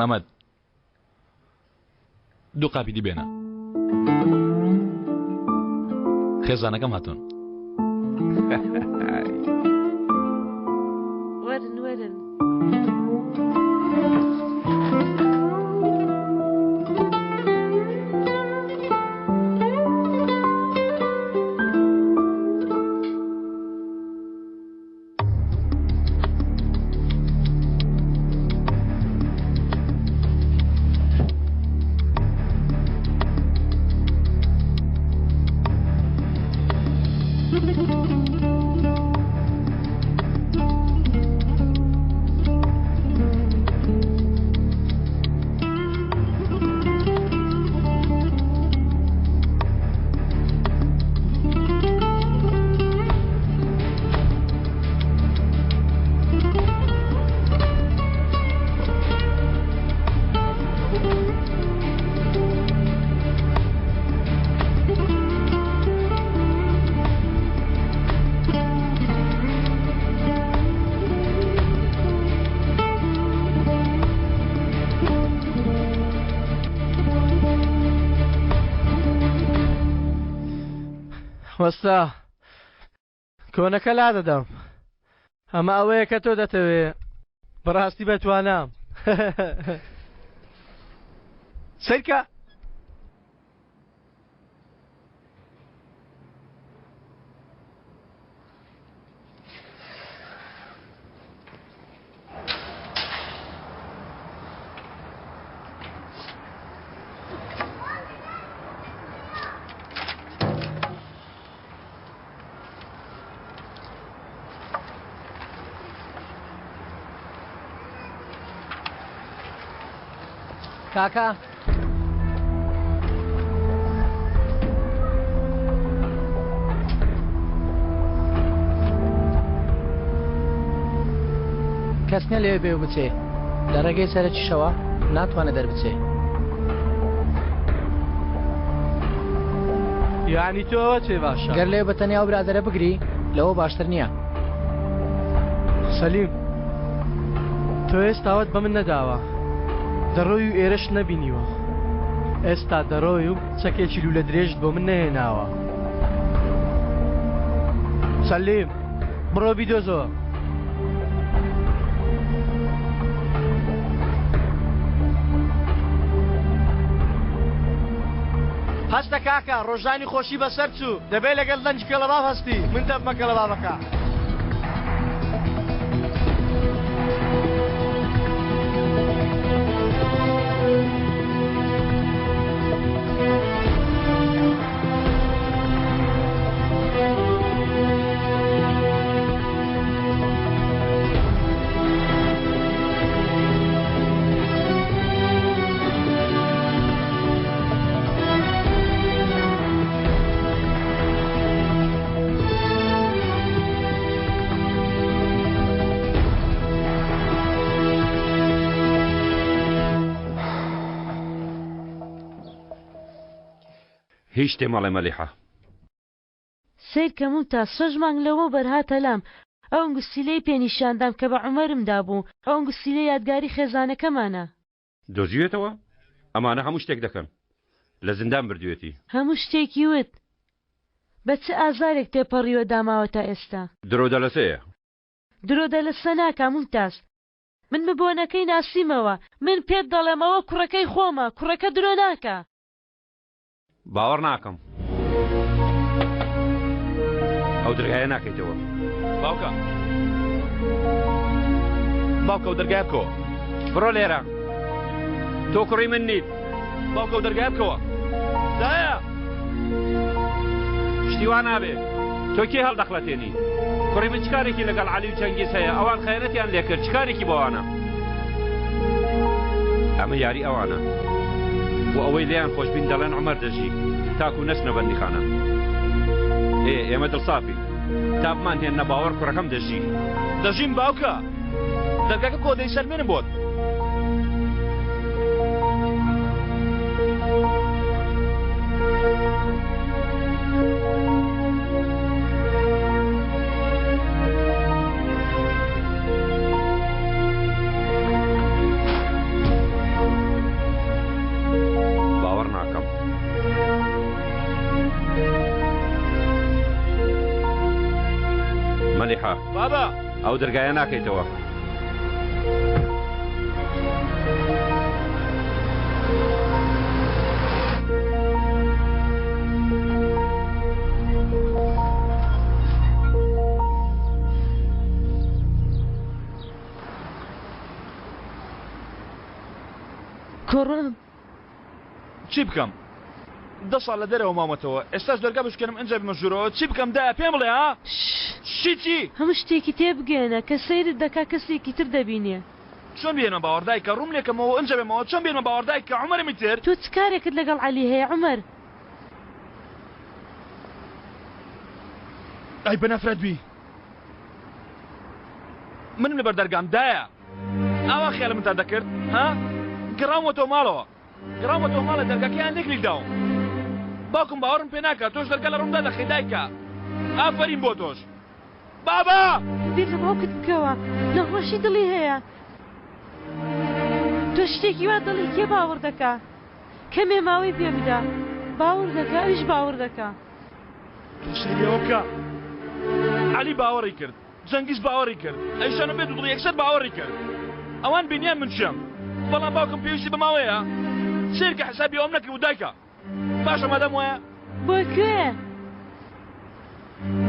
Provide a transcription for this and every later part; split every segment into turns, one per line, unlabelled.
مامەد دوو قاپی دی بێنە. خێزانەکەم هاتوون.
وەرن وەرن.
وەستا کۆنەکە لادەدەم ئەمە ئەوەیە کە تۆ دەتەوێ بەڕاستی بەتوانام سەیرکە
کاکە کەس نیە لەوێ بێ و بچێ لە ڕێگەی سەرەکیشەوە ناتوانێ دەربچێ.
یانی تۆ ئەوە چێ باشە؟
گەر لەوێ بە تەنیا ئەو برادەرە بگری لەوە باشتر نییە.
سەلیم تۆ ئێستاوت بە من نەداوە دەڕۆی و ئێرەشت نەبینیوە ئێستا دەڕۆی و چەکێکی لوولە درێژت بۆ من نەهێناوە سەلیم بڕۆ بیدۆزەوە. هەستە کاکە ڕۆژانی خۆشی بەسەر چوو دەبێ لەگەڵ دەنگی کەڵەباب هەستی من دەبمە کەڵەبابەکە.
هیچ شتێ مەڵێ مەلیحە.
سەیرکە مومتاز شەش مانگ لەوەوبەر هاتە لام ئەو ئەنگوستیلەی پێ نیشاندام کە بە عومەرم دابوو ئەو ئەنگوستیلە یادگاری خێزانەکەمانە.
دۆزیوێتەوە؟ ئەمانە هەموو شتێک دەکەن. لە زیندان بردوێتی.
هەموو شتێکی وت. بە چ ئازارێک تێپەڕیوە داماوە تا ئێستا.
درۆ دەلەسەیە.
درۆ دەلەسە ناکا مومتاز. من ببۆنەکەی ناسیمەوە. من پێت دەڵێم ئەوە کوڕەکەی خۆمە. کوڕەکە درۆ ناکا.
باوەڕ ناکەم ئەو دەرگایە ناکەیتەوە.
باوکە باوکە ئەو دەرگایە بکەوە.
بڕۆ لێرە تۆ کوڕی من نیت.
باوکە ئەو دەرگایە بکەوە. دایە
شتی وا نابێ. تۆ کێ هەڵدەخڵەتێنی؟ کوڕی من چ کارێکی لەگەڵ عەلی و چەنگیز هەیە؟ ئەوان خەیانەتیان لێکرد چ کارێکی بۆوانە؟ ئەمە یاری ئەوانە بۆ ئەوەی لێیان خۆشبین دەڵێن عومەر دەژی تاکو نەچنە بەندیخانە. ئێ ئێمە دڵسافین تا بمانهێننە باوەڕ کوڕەکەم دەژی.
دەژیم باوکە دەرگاکە بکەوە دەیسەلمێنم بۆت.
فەزیحە.
بابا!
ئەو دەرگایە ناکەیتەوە.
کوڕم!
چی بکەم؟ دە ساڵ لە دەرەوە ماومەتەوە ئێستاش دەرگا بشکێنم ئنجا بێمە ژوورەوە چی بکەم دایە پێم بڵێ ها؟
شش.
چی چی؟
هەموو شتێکی تێبگەیەنە کە سەیرت دەکا کەسێکی تر دەبینێ.
چۆن بێنمە باوەڕ دایکە ڕووم لێکەمەوە ئنجا بێمەوە چۆن بێنمە باوەڕ دایکە عومەرم ئیتر.
تۆ چ کارێکت لەگەڵ عەلی هەیە عومەر؟
ئەی بەنەفرەت بی منم لەبەر دەرگام دایە ئاوا خەیاڵی منتان دەکرد ها؟ گەڕاومەتەوە ماڵەوە گەڕاومەتەوە ماڵێ دەرگاکەیان لێک لیک داوم باوکم باوەڕم پێ ناکات تۆش دەرگا لە ڕووم دادەخەی دایکە ئافەرین بۆ تۆش بابا!
بیر لە باوکت بکەوە نەخۆشی دڵی هەیە تۆ شتێکی وا دەڵێی کێ باوەڕ دەکا کەمێ ماوەی پێ بدە باوەڕ دەکا ئەویش باوەڕ دەکا.
تۆ سەیری ئەوە بکە عەلی باوەڕی کرد جەنگیز باوەڕی کرد ئەیشانە بێ دوودڵی یەکسەر باوەڕی کرد ئەوان بینیان من کێم بەڵام باوکم پێویستی بە ماوەیە سەیرکە حسابی ئەوم نەکردبوو دایکە باشە مادام وایە.
بۆ کوێ؟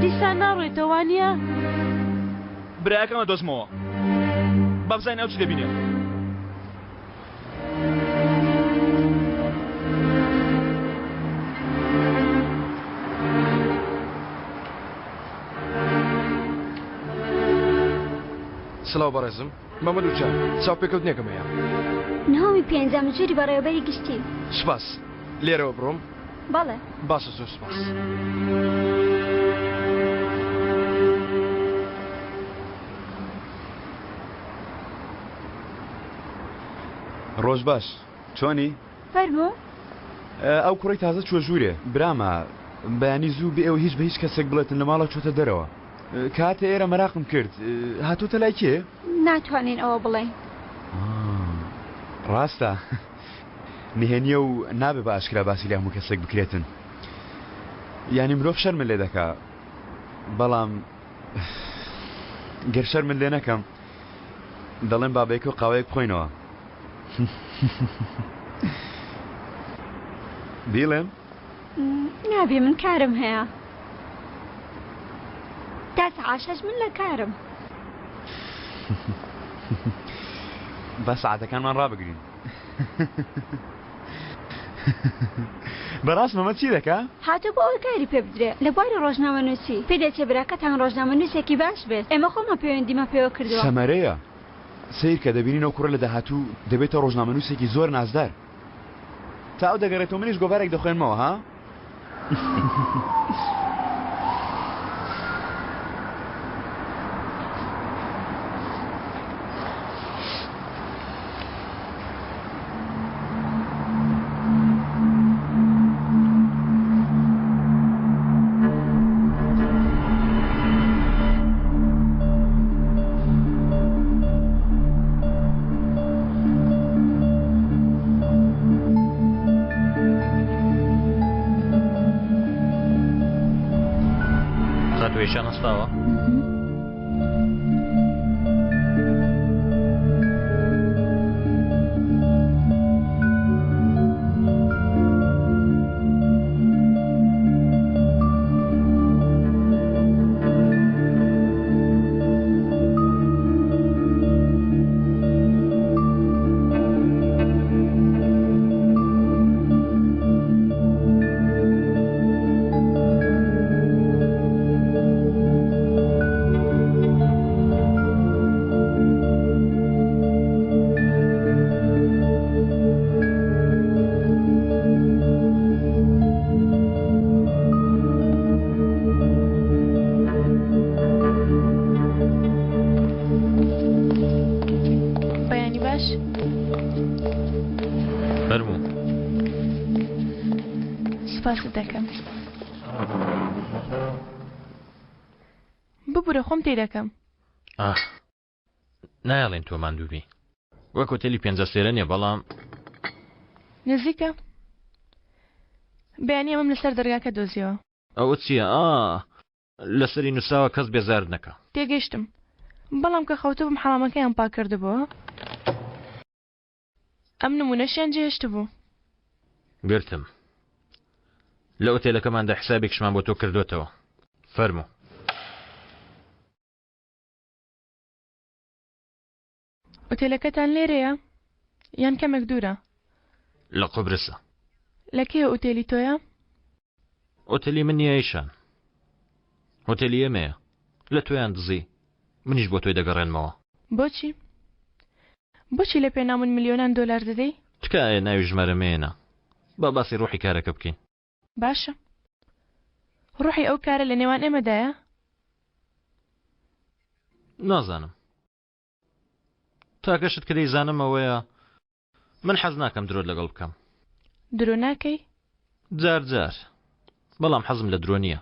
دیسان ناڕۆیتەوە وانییە؟
برایەکەم ئەدۆزمەوە با بزانین ئەو چی دەبینێ.
سڵاو بەڕێزم مەمەد وچان چاوپێکەوتنێکم هەیە.
نهۆمی پێنجەم ژووری بەڕێوەبەری گشتی.
سوپاس. لێرەوە بڕۆم؟
بەڵێ.
باشە زۆر سوپاس.
ڕۆژ باش چۆنی؟
فەرموو.
ئەو کوڕەی تازە چووە ژوورێ برامە بەیانی زوو بێ ئەوەی هیچ بە هیچ کەسێک بڵێتن لە ماڵەوە چۆتە دەرەوە کە هاتە ئێرە مەراقم کرد هاتۆتە لای کێ؟
ناتوانین ئەوە بڵێین.
ڕاستە نهێنیە و نابێ بە ئاشکرا باسی لە هەموو کەسێک بکرێتن یانی مرۆڤ شەرمت لێ دەکا بەڵام گەر شەرمت لێ نەکەم دەڵێم با بەیەکەوە قاوەیەک بخۆینەوە. بیڵێم؟
نابێ من کارم هەیە. تا سەعات شەش من لە کارم.
با سەعاتەکانمان ڕابگرین. بەڕاست مەمەد چی دەکا؟
هاتووە بۆ ئەوەی کاری پێ بدرێ لە بواری ڕۆژنامەنووسی. پێدەچێ براکەتان ڕۆژنامەنووسێکی باش بێت. ئێمە خۆمان پەیوەندیمان پێوە کردووە.
سەمەرەیە. سەیرکە دەبینین ئەو کوڕە لە داهاتوو دەبێتە ڕۆژنامەنووسێکی زۆر نازدار. تا ئەو دەگەڕێتەوە منیش گۆڤارێک دەخوێنمەوە ها؟
خاتوو ئیشان هەستاوە؟
بەیانی باش.
فەرموو.
سوپاست دەکەم. ببورە خۆم تێی دەکەم.
ئاه نایەڵێن تۆ ماندوو بی. وەک هۆتێلی پێنجە سێرە نیە بەڵام.
نزیکە. بەیانی ئەمەم لەسەر دەرگاکە دۆزیەوە.
ئەوە چیە ئا. لەسەری نووسراوە کەس بێزارت نەکا.
تێگەیشتم. بەڵام کە خەوتبووم حەمامەکەیان پاک کردبۆوە. ئەم نموونەشیان جێهێشتبوو.
گرتم. لە ئوتێلەکەماندا حیسابێکیشمان بۆ تۆ کردۆتەوە. فەرموو.
ئوتێلەکەتان لێرەیە یان کەمێک دوورە؟
لە قوبرسە.
لە کێ ئوتێلی تۆیە؟
ئوتێلی من نییە ئیشان. هۆتێلی ئێمەیە. لە تۆیان دزی. منیش بۆ تۆی دەگەڕێنمەوە.
بۆچی؟ بۆچی لە پێناو من ملیۆنان دۆلار دەدەی؟
تکایە ناوی ژمارە مەیەنە. با باسی ڕوحی کارەکە بکەین.
باشە. ڕوحی ئەو کارە لە نێوان ئێمەدایە؟
نازانم. تاکە شت کە دەیزانم ئەوەیە من حەز ناکەم درۆت لەگەڵ بکەم.
درۆ ناکەی؟
جار جار. بەڵام حەزم لە درۆ نییە.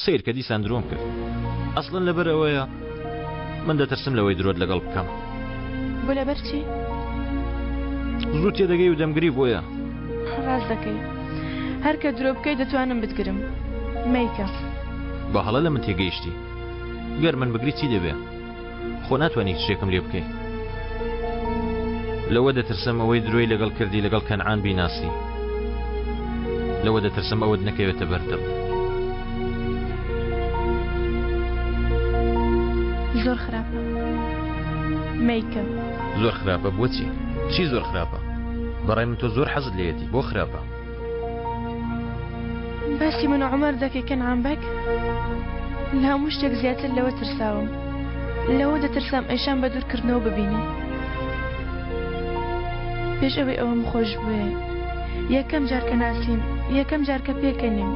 سەیر کە دیسان درۆم کرد. ئەسڵەن لەبەر ئەوەیە من دەترسم لەوەی درۆت لەگەڵ بکەم.
بۆ لەبەر چی؟
زوو تێدەگەی و دەمگری بۆیە.
ڕاست دەکەی. هەر کە درۆ بکەی دەتوانم بتگرم. مەیکە.
بە هەڵە لە من تێگەیشتی. گەر من بگری چی دەبێ؟ خۆ ناتوانی هیچ شتێکم لێ بکەی. لەوە دەترسم ئەوەی درۆی لەگەڵ کردی لەگەڵ کەنعان بیناسی. لەوە دەترسم ئەوت نەکەوێتە بەردڵ.
زۆر خراپە. مەیکە.
زۆر خراپە بۆچی؟ چی زۆر خراپە؟ بەڕای من تۆ زۆر حەزت لێیەتی بۆ خراپە؟
باسی من و عومەر دەکەی کەنعان بەگ؟ لە هەموو شتێک زیاتر لەوە ترساوم. لەوە دەترسام ئەیشان بە دوورکردنەوە ببینێ. پێش ئەوەی ئەوم خۆش بوێ، یەکەم جار کە ناسیم، یەکەم جار کە پێکەنیم،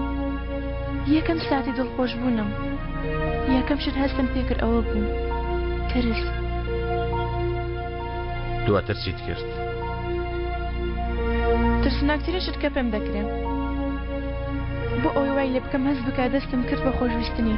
یەکەم ساتی دڵخۆشبوونم، یەکەم شت هەستم پێکرد ئەوە بوو. ترس.
دواتر چیت کرد؟
ترسناکترین شت کە پێم دەکرێ. بۆ ئەوەی وای لێ بکەم هەست بکا دەستم کرد بە خۆشویستنی.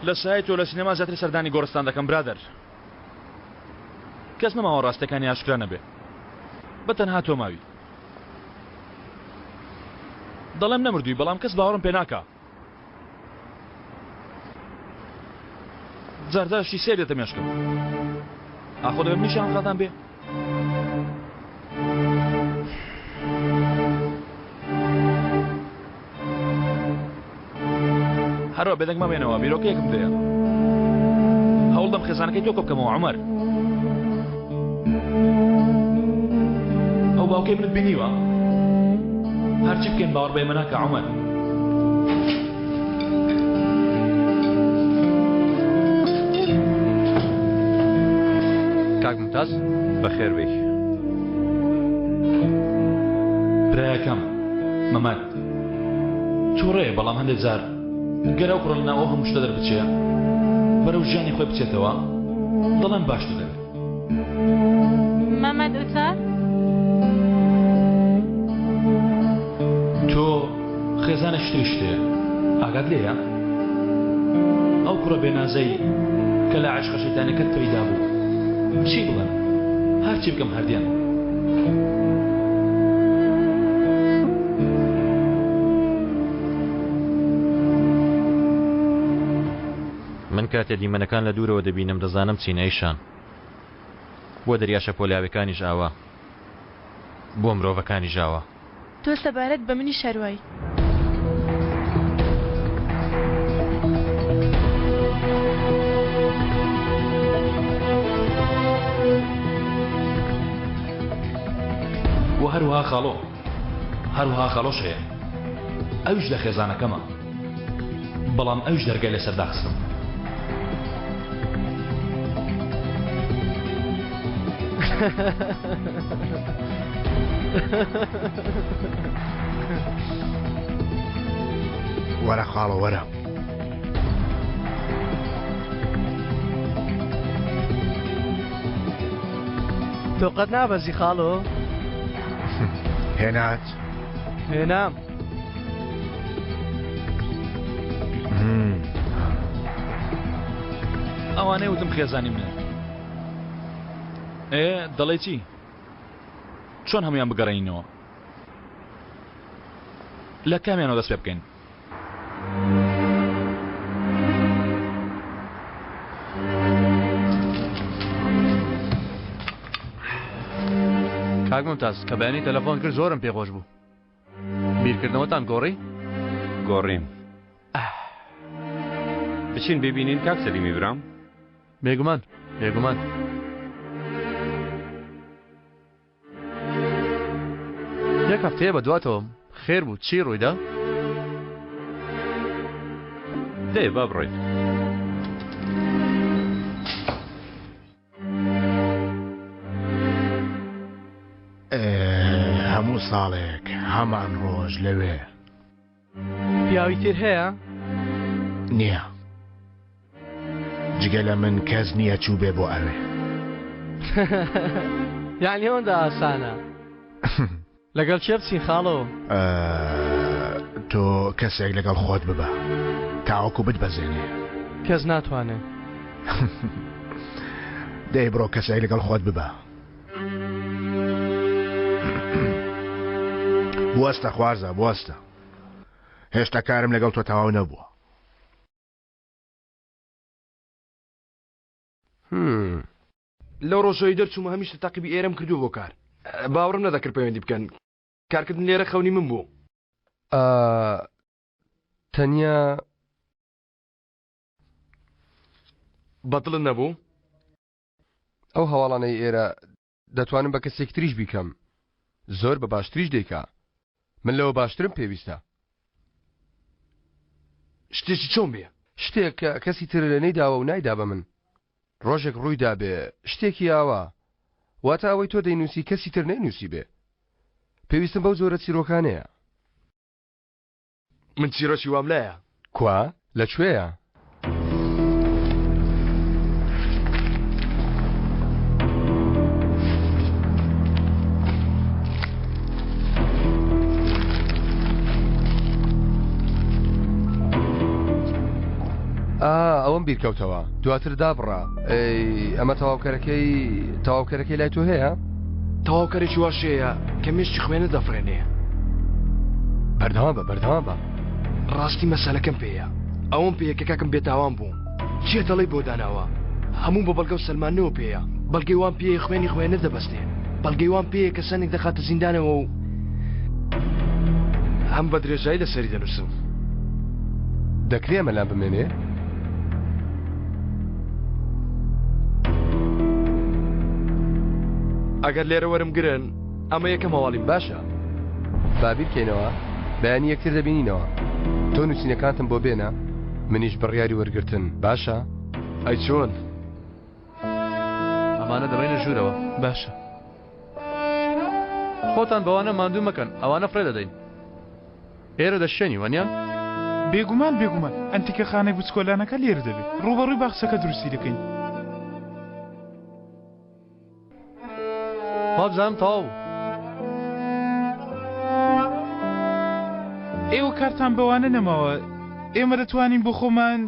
لە سایەی تۆ لە سینەما زیاتر سەردانی گۆڕستان دەکەم برادەر کەس نەماوە ڕاستەکانی ئاشکرا نەبێ بە تەنها تۆ ماوی دەڵێم نەمردووی بەڵام کەس باوەڕم پێ ناکا جارجار شتی سێر دێتە مێشکم ئاخۆ دەبێ منیش خاتان بێ هەروا بێدەنگ مەمێنەوە بیرۆکەیەکم دەیە هەوڵدەم خێزانەکەی تۆ کۆبکەمەوە عومەر ئەو باوکەی منت بینیوە هەرچی بکەین باوەڕ بە ئێمە ناکە عومەر
کاک ممتاز
بەخێر بێی.
برایەکەم مەمەد توڕەیە بەڵام هەندێک جار گەر ئەو کوڕە لەناو ئەو هەموو شتە دەربچێ بەرەو ژیانی خۆی بچێتەوە دەڵێم باشتر دەبێت.
مەمەد ئوتار؟
تۆ خێزانێکی تریشت هەیە ئاگات لێیە؟ ئەو کوڕە بێنازەی کە لە عەشقە شەیتانەکەت پەیدا بوو چی بڵێم هەرچی بکەم هەر دێن.
من کاتێ دیمەنەکان لە دوورەوە دەبینم دەزانم چین ئەیشان بۆ دەریا شەپۆلاوێکانیش ئاوا بۆ مرۆڤەکانیش ئاوا.
تۆ سەبارەت بە منیش هەروای.
وە هەروەها خاڵۆ هەروەها خاڵۆش هەیە ئەویش لە خێزانەکەمە بەڵام ئەویش دەرگای لەسەر داخستم.
وەرە خاڵۆ وەرە.
تۆ قەت نابەزی خاڵۆ؟
هێنات؟
هێنام.
ئەوانەی وتم خێزانی منن. ئێ دەڵێی چی؟ چۆن هەموویان بگەڕێنینەوە؟ لە کامیانەوە دەست پێ بکەین؟
کاک ممتاز کە بەیانی تەلەفۆن کرد زۆرم پێخۆش بوو بیرکردنەوەتان گۆڕی؟
گۆڕیم بچین ببینین کاک سەلیمی برام
بێگومان بێگومان یەک هەفتەیە بە دواتەوەم خێر بوو چی ڕوویدا؟
دەی با بڕۆین.
هەموو ساڵێک هەمان ڕۆژ لەوێ.
پیاوی تر هەیە؟
نییە. جگە لە من کەس نییە چووبێ بۆ ئەوێ.
یانی ئەوەندە ئاسانە؟ لەگەڵ کێ بچین خاڵۆ؟
تۆ کەسێک لەگەڵ خۆت ببە تاوەکو بتبەزێنێ.
کەس ناتوانێ.
دەی بڕۆ کەسێک لەگەڵ خۆت ببە. بوەستە خوارزا بوەستە. هێشتا کارم لەگەڵ تۆ تەواو نەبووە.
لەو ڕۆژەی دەرچوومە هەمیشە تاقیبی ئێرەم کردووە بۆ کار. باوەڕم نەدەکرد پەیوەندی بکەن. کارکردن لێرە خەونی من بوو.
تەنیا.
بەدڵت نەبوو؟
ئەو هەواڵانەی ئێرە دەتوانم بە کەسێکی تریش بیکەم زۆر بە باشتریش دەیکا من لەوە باشترم پێویستە.
شتێکی چۆن بێ؟
شتێک کە کەسی تر نەیداوە و نایدا بە من. ڕۆژێک ڕووی دابێ شتێکی ئاوا. واتە ئەوەی تۆ دەینووسی کەسی تر نەینووسیبێ. پێویستم بەو جۆرە چیرۆکانەیە.
من چیرۆکی وام لایە.
کوا؟ لە کوێیە؟ ئا ئەوەم بیرکەوتەوە دواتر دابڕا ئەی ئەمە تەواوکەرەکەی تەواوکەرەکەی لای تۆ هەیە؟
تەواوکەرێکی واش هەیە کە مێشکی خوێنە دەفڕێنێ.
بەردەوام بە بەردەوام بە.
ڕاستی مەسەلەکەم پێیە ئەوەم پێیە کە کاکم بێتاوان بوو کێ تەڵەی بۆ داناوە هەمووم بە بەڵگە و سەلماندنەوە پێیە بەڵگەی وام پێیە خوێنی خوێنەر دەبەستێ بەڵگەی وام پێیە کەسانێک دەخاتە زیندانەوە و هەم بە درێژایی لەسەری دەنووسم.
دەکرێ ئەمە لام بمێنێ؟
ئەگەر لێرە وەرم گرن ئەمە یەکەم هەواڵی من.
باشە با بیرکەینەوە بەیانی یەکتر دەبینینەوە تۆ نووسینەکانتم بۆ بێنە منیش بڕیاری وەرگرتن باشە؟
ئەی چۆن؟
ئەمانە دەبەینە ژوورەوە.
باشە.
خۆتان بەوانە ماندوو مەکەن ئەوانە فڕێ دەدەین. ئێرە دەشێنی وەنیە؟
بێگومان بێگومان ئەنتیکەخانەی بچکۆلانەکە لێرە دەبێ ڕووبەڕووی باخچەکە دروستی دەکەین.
وابزانم تەواو بوو.
ئێوە کارتان بەوانە نەماوە ئێمە دەتوانین بۆ خۆمان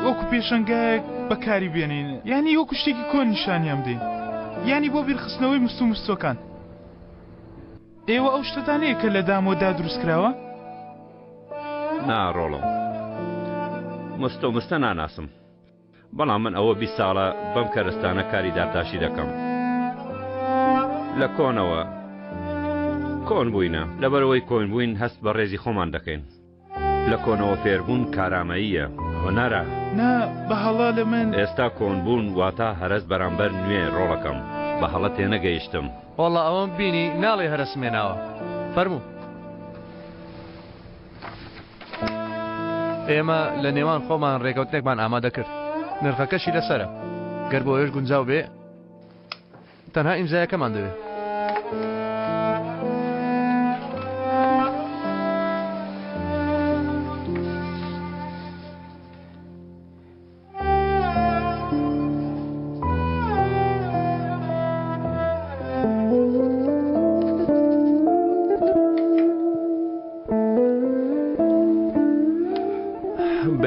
وەکو پێشەنگایەک بەکاری بێنین یانی وەکو شتێکی کۆن نیشانیان بدەین یانی بۆ بیرخستنەوەی مست و مستۆکان. ئێوە ئەو شتەتان هەیە کە لە دامۆدا دروست کراوە؟
نا ڕۆڵم مستۆ مستە ناناسم بەڵام من ئەوە 20 ساڵە بەم کەرستانە کاری دارتاشی دەکەم لە کۆنەوە کۆن بووینە لەبەرەوەی کۆن بووین هەست بە ڕێزی خۆمان دەکەین لە کۆنەوە فێربوون کارامەییە، هونەرە.
نا، بە هەڵە لە من.
ئێستا کۆنبوون واتا هەرەس بەرامبەر نوێ ڕۆڵەکەم، بە هەڵە تێنەگەیشتم.
وەڵا ئەوەم بینی ناڵێی هەرەسم هێناوە. فەرموو. ئێمە لە نێوان خۆمان ڕێکەوتنێکمان ئامادە کرد. نرخەکەشی لەسەرە. گەر بۆ ئێوەش گونجاو بێ. تەنها ئیمزایەکەمان دەوێ.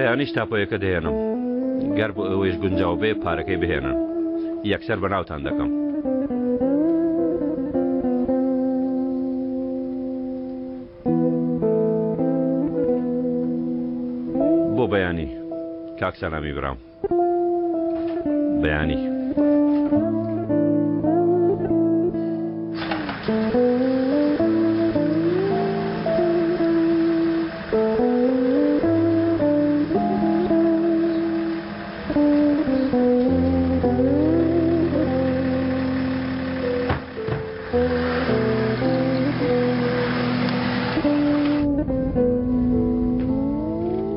بەیانیش تاپۆیەکە دەهێنم. گەر بۆ ئێوەیش گونجاو بێ پارەکەی بهێنن. یەکسەر بە ناوتان دەکەم. بۆ بەیانی کاک سەلامی برام. بەیانی.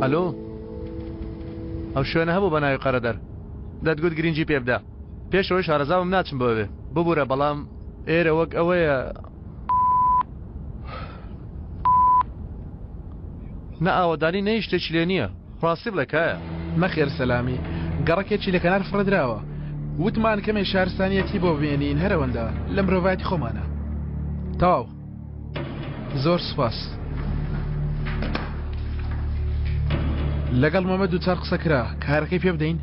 ئەلۆ ئەو شوێنە هەبوو بە ناوی قەرەدەر دەتگوت گرنگی پێ بدە پێشەوەی شارەزاوم ناچم بۆ ئەوێ ببورە بەڵام ئێرە وەک ئەوەیە نە ئاوەدانی نە هیچ شتێکی لێ نییە ڕاستی بڵێ کایە.
نەخێر سەلامی گەڕەکێکی لە کەنار فڕێدراوە وتمان کەمێ شارستانیەتی بۆ بمێنین هەرەوەندە لە مرۆڤایەتی خۆمانە تەواو زۆر سوپاس. لەگەڵ مەمە دووچار قسە کرا کارەکەی پێ بدەین؟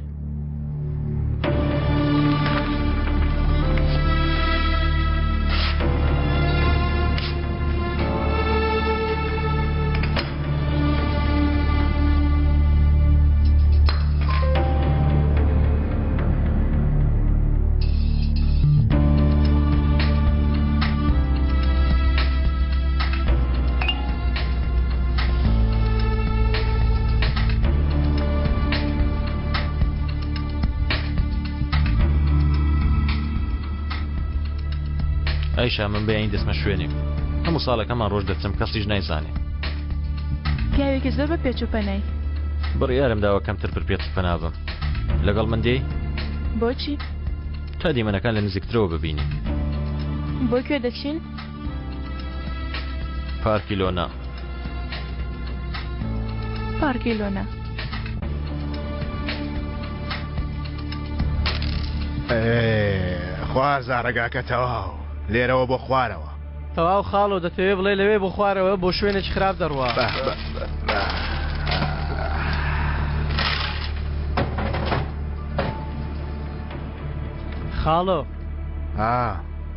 ئایشا من بەیانی دەچمە شوێنێک هەموو ساڵێک هەمان ڕۆژ دەچم کەسیش نایزانێ.
پیاوێکی زۆر بە پێچ و پەنای.
بڕیارم داوە کەمتر پر پێچ و پەنا بم. لەگەڵ من دێی؟
بۆچی؟
تا دیمەنەکان لە نزیکترەوە ببینی.
بۆ کوێ دەچین؟
پارکی لۆنا.
پارکی لۆنا.
خوارزا ڕێگاکە تەواو لێرەوە بۆ خوارەوە.
تەواو خاڵۆ دەتەوێ بڵێ لەوێ بۆ خوارەوە بۆ شوێنێکی خراپ دەڕوا. خاڵۆ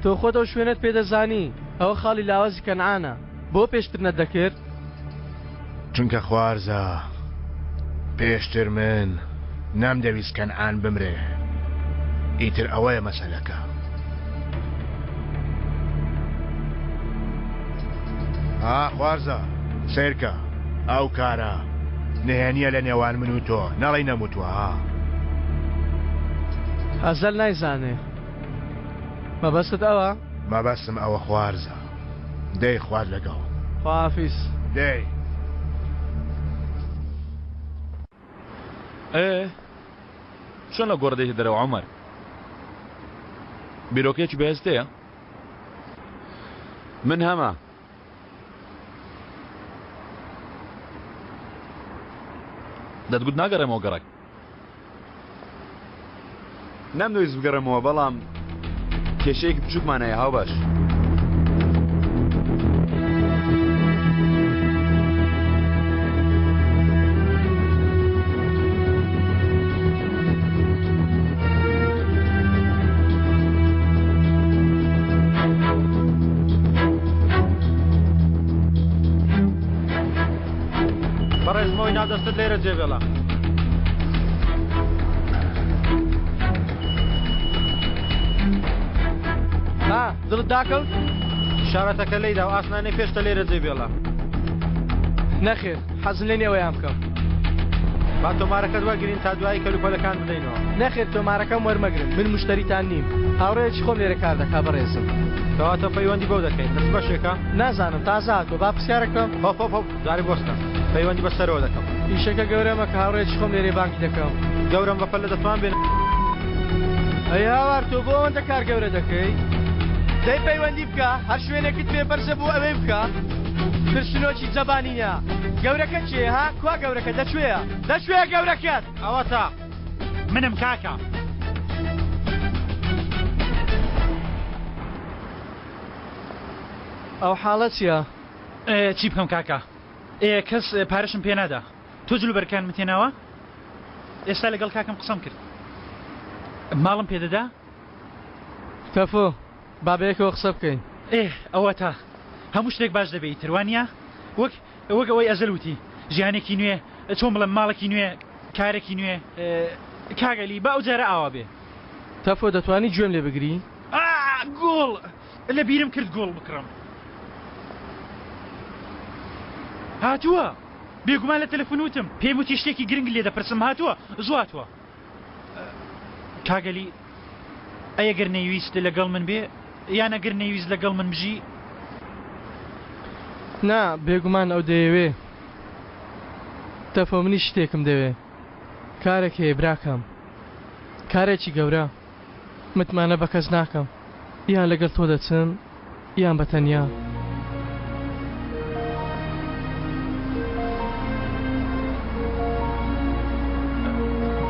تۆ خۆت ئەو شوێنەت پێ دەزانی ئەوە خاڵی لاوازی کەنعانە بۆ پێشتر نەتدەکرد؟
چونکە خوارزا پێشتر من نەمدەویست کەنعان بمرێ ئیتر ئەوەیە مەسەلەکە. ها خوارزا سەیرکە ئەو کارە نهێنیە لە نێوان من و تۆ نەڵێی نەموتوە ها.
ئەزەل نایزانێ مەبەستت ئەوە؟
مەبەستم ئەوە خوارزا. دەی خوات لەگەڵ.
خواحافیز.
دەی.
ئێ چۆن لە گۆڕ دێیتە دەرەوە عومەر؟ بیرۆکەیەکی بەهێزت هەیە؟
من هەمە.
دەتگوت ناگەڕێمەوە گەڕەک.
نەمدەویست بگەڕێمەوە بەڵام کێشەیەکی بچووکمان هەیە هاوبەش.
بەڕێزمەوەی ناو دەستت لێرە جێبێڵە.
ها دڵت داکەوت؟
شارەتەکە لێیدا و ئاسنانەی پێشتە لێرە جێ بێڵە.
نەخێر حەزم لێ نییە وەیان بکەم.
با تۆمارەکەت وەرگرین تا دوایی کەلوپەلەکان بدەینەوە.
نەخێر تۆمارەکەم وەرمەگرن من مشتەریتان نیم هاوڕێیەکی خۆم لێرە کار دەکا بەڕێزم.
کەواتە پەیوەندی بەو دەکەین لە چ بەشێکە؟
نازانم تازە هاتووە با پرسیارێک بکەم.
هۆپ هۆپ هۆپ جارێ بوەستە پەیوەندی بە سەرەوە دەکەم.
ئیشەکە گەورە مەکە هاوڕێیەکی خۆم لێرەیە بانگی دەکەم.
گەورەم بەپەلە دەتوان بێن.
ئەی هاوار تۆ بۆ ئەوەندە کار گەورە دەکەی؟ دەی پەیوەندی بکە هەر شوێنێکت پێ بەرزە بۆ ئەوێ بکە. ترسنۆکی زەبانینە. گەورەکە کێیە ها؟ کوا گەورەکە دەکوێیە؟ دەکوێیە گەورەکەت؟
ئەوەتا منم کاکە.
ئەو حاڵە چیە؟
چی بکەم کاکە؟ ئێ کەس پارەشم پێ نادا. تۆ جلوبەرگەکانمت هێناوە؟ ئێستا لەگەڵ کاکم قسەم کرد. ماڵم پێدەدا؟
تەفۆ، با بەیەکەوە قسە بکەین.
ئێ، ئەوەتا. هەموو شتێک باش دەبێ ئیتر، وا نییە؟ وەک، وەک ئەوەی ئەزەل وتی، ژیانێکی نوێ، چۆن بڵێم، ماڵێکی نوێ، کارێکی نوێ. کاک عەلی، با ئەو جارە ئاوا بێ.
تەفۆ، دەتوانی گوێم لێ بگری؟
ئا، گوڵ! لە بیرم کرد گوڵ بکڕم. هاتووە! بێگومان لە تەلەفون وتم. پێم وتی شتێکی گرنگ لێ دەپرسم. هاتووە، زوو هاتووە. کاک عەلی، ئەی ئەگەر نەیویست لەگەڵ من بێ؟ یان ئەگەر نەیویست لەگەڵ من بژی؟
نا، بێگومان ئەو دەیەوێ. تەفۆ منیش شتێکم دەوێ. کارێک هەیە براکەم. کارێکی گەورە. متمانە بە کەس ناکەم. یان لەگەڵ تۆ دەچم یان بە تەنیا.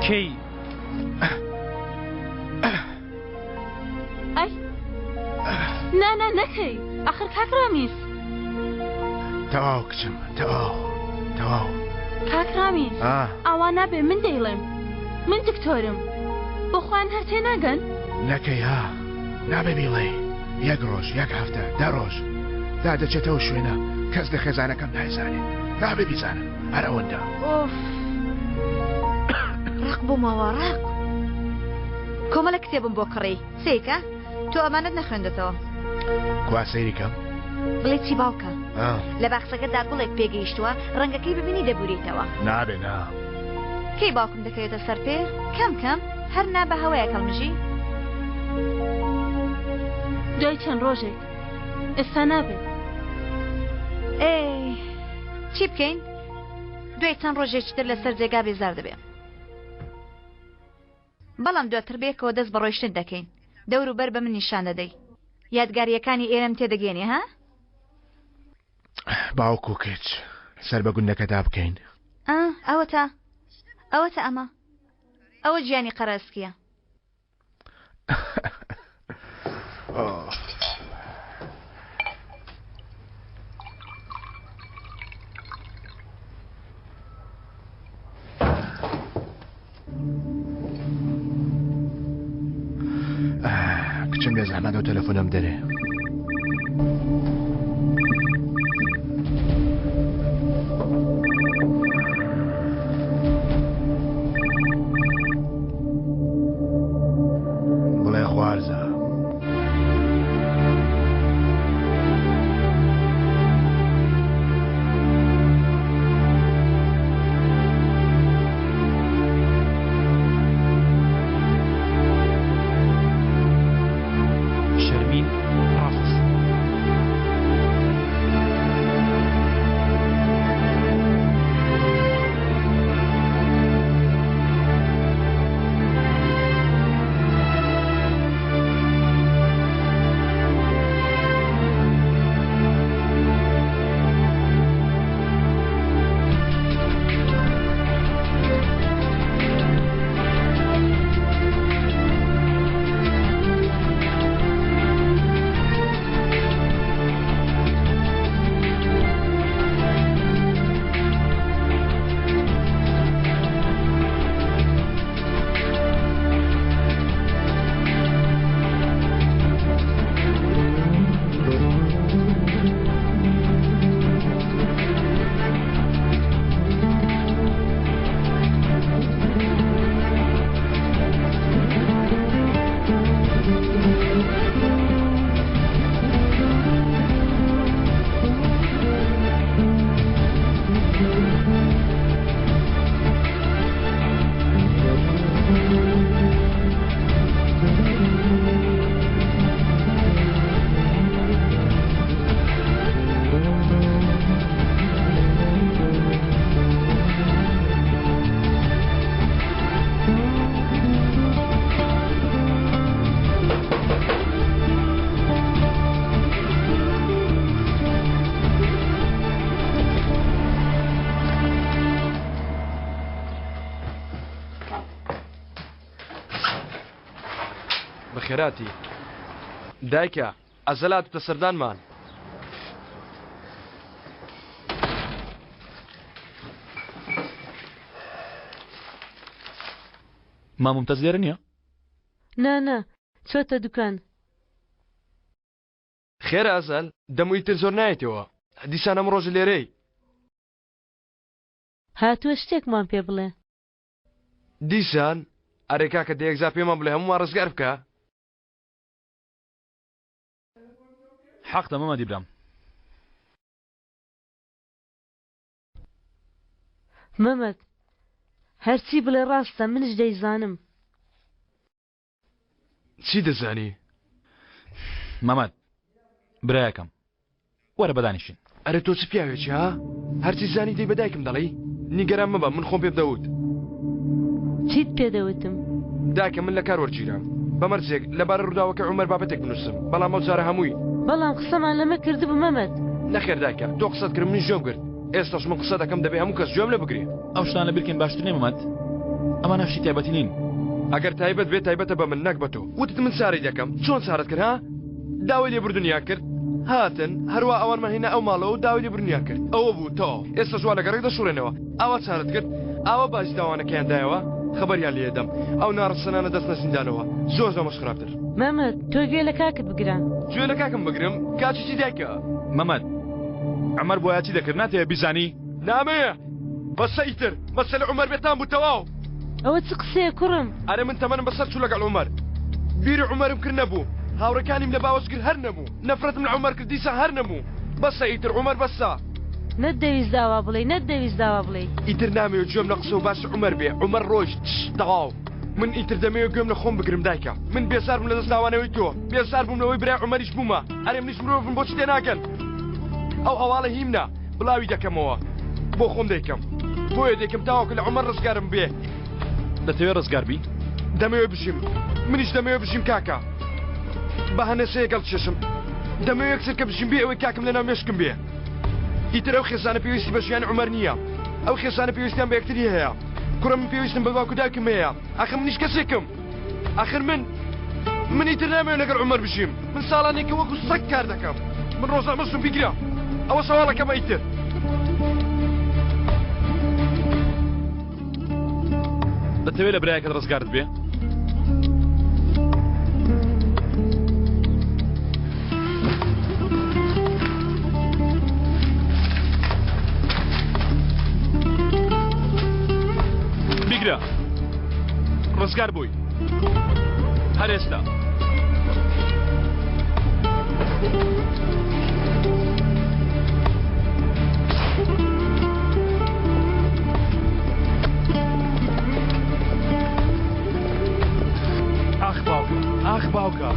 کەی؟
ئەی نا نا نەکەی ئەخر کاک ڕامیز.
تەواو کچم تەواو تەواو.
کاک ڕامیز ئاوا نابێ من دەیڵێم من دکتۆرم بۆ خۆیان هەر تێناگەن؟
نەکەی ها نابێ بیڵێی یەک ڕۆژ یەک هەفتە دە ڕۆژ دا دەچێتەوە شوێنە کەس لە خێزانەکەم نایزانێ نابێ بیزانن هەر ئەوەندە.
ئۆف
ڕق بوومەوە ڕق. کۆمەڵە کتێبم بۆ کڕی سەیرکە تۆ ئەمانەت نەخوێندەتەوە.
کوا سەیری کەم؟
بڵێ چی باوکە؟ لە باخچەکەدا گوڵێک پێگەیشتووە ڕەنگەکەی ببینی دەبوریتەوە.
نابێ نا.
کەی باوکم دەکەوێتە سەر پێ؟ کەم کەم هەر نا بە هەوایەک هەڵمژی.
دوای چەند ڕۆژێک ئێستا نابێ.
ئێ چی بکەین؟ دوای چەند ڕۆژێکی تر لەسەر جێگا بێزار دەبێ. بەڵام دواتر بەیەکەوە دەست بە ڕۆیشتن دەکەین. دەور و بەر بە من نیشان دەدەی. یادگارییەکانی ئێرەم تێدەگەیەنی ها؟
باوک و کچ سەر بە گوندەکەدا بکەین.
ئا، ئەوەتا. ئەوەتا ئەمە. ئەوە گیانی قەرەسکییە.
کچم بێ زەحمەت ئەو تەلەفۆنەم دەرێ. بڵێ خوارزا.
شەرمین ڕاست.
بەخێراتی دایکە ئەزەل هاتوتە سەردانمان.
مام مومتاز لێرە نییە؟
نا نا چۆتە دوکان.
خێرە ئەزەل دەم و ئیتر زۆر نایەتەوە دیسان ئەم ڕۆژە لێرەی.
هاتووە شتێکمان پێ بڵێ.
دیسان؟ ئەرێ کاکە دە یەکجار پێمان بڵێ هەموومان ڕزگار بکە.
حەقتە مەمەدی برام.
مەمەد هەرچی بڵێ ڕاستە منش دەیزانم.
چی دەزانی؟
مەمەد برایەکەم وەرە بەدانیشین.
ئەرێ تۆ چ پیاوێکی ها؟ هەرچی زانی دەی بە دایکم دەڵێی؟ نیگەران مەبە من خۆم پێم دەوت.
چیت پێ دەوتم؟
دایکە من لە کار وەرگیرام بە مەرجێک لەبارەی ڕووداوەکەی عومەر بابەتێک بنووسم بەڵام ئەو جارە هەمووی.
بەڵام قسەمان لەمە کردبوو مەمەد.
نەخێر دایکە تۆ قسەت کرد منیش گوێم گرت ئێستاش من قسە دەکەم دەبێ هەموو کەس گوێم لێ بگرێ.
ئەو شتانە بیرکەین باشتر نیە مەمەد؟ ئەمانە شتی تایبەتی نین.
ئەگەر تایبەت بێ تایبەتە بە من نەک بە تۆ. وتت من چارەی دەکەم چۆن چارەت کرد ها؟ داوای لێبوردنیان کرد هاتن هەروا ئەوانمان هێنا ئەو ماڵەوە و داوای لێبوردنیان کرد ئەوە بوو تەواو ئێستاش وا لە گەڕەک دەشوڕێنەوە ئاوا چارەت کرد ئاوا باجی تاوانەکەیان دایەوە خەبەریان لێ دەم ئەو ناڕەسەنانە دەچنە زیندانەوە زۆر لەمەش خراپتر.
مەمەد تۆ گوێ لە کاکت بگرە.
گوێ لە کاکم بگرم؟ کاکی چی دایکە؟
مەمەد عومەر بۆیە چی دەکرد ناتەوێ بیزانی؟
نامەوێ بەسە ئیتر مەسەلە عومەر بێتام بوو تەواو.
ئەوە چ قسەیە کوڕم؟
ئەرێ من تەمەنم بەسەر چوو لەگەڵ عومەر بیری عومەرم کرد نەبوو هاوڕێکانیم لە باوەش کرد هەر نەبوو نەفرەتم لە عومەر کرد دیسان هەر نەبوو بەسە ئیتر عومەر بەسە.
نەتدەویست ئاوا بڵێی نەتدەویست ئاوا بڵێی.
ئیتر نامەوێ گوێم لە قسە و باسی عومەر بێ عومەر ڕۆیشت تش تەواو من ئیتر دەمەوێ گوێم لە خۆم بگرم دایکە من بێزار بووم لە دەست لاوانەوەی تۆ بێزار بووم لەوەی برای عومەریش بوومە ئەرێ منیش مرۆڤم بۆچی تێناگەن ئەو هەواڵە هیمنە بڵاوی دەکەمەوە بۆ خۆم دەیکەم بۆیە دەیکەم تاوەکو لە عومەر ڕزگارم بێ.
دەتەوێ ڕزگار بی؟
دەمەوێ بژیم منیش دەمەوێ بژیم کاکە بە هەنەسەیەک هەڵکێشم دەمەوێ یەک چرکە بژیم بێ ئەوەی کاکم لەناو مێشکم بێ ئیتر ئەو خێزانە پێویستی بە ژیانی عومەر نییە ئەو خێزانە پێویستیان بە یەکتری هەیە کوڕە من پێویستم بە باوک و دایکم هەیە ئاخر منیش کەسێکم ئاخر من من ئیتر نامەوێت لەگەڵ عومەر بژیم من ساڵانێکە وەکو سەگ کار دەکەم من ڕۆژنامەنووسم بیگرە ئەوە سەواڵەکەمە ئیتر.
دەتەوێت لە برایەکەت ڕزگارت بێ؟ بیگرە ڕزگار بووی هەر ئێستا. ئاخ باوکە ئاخ باوکە.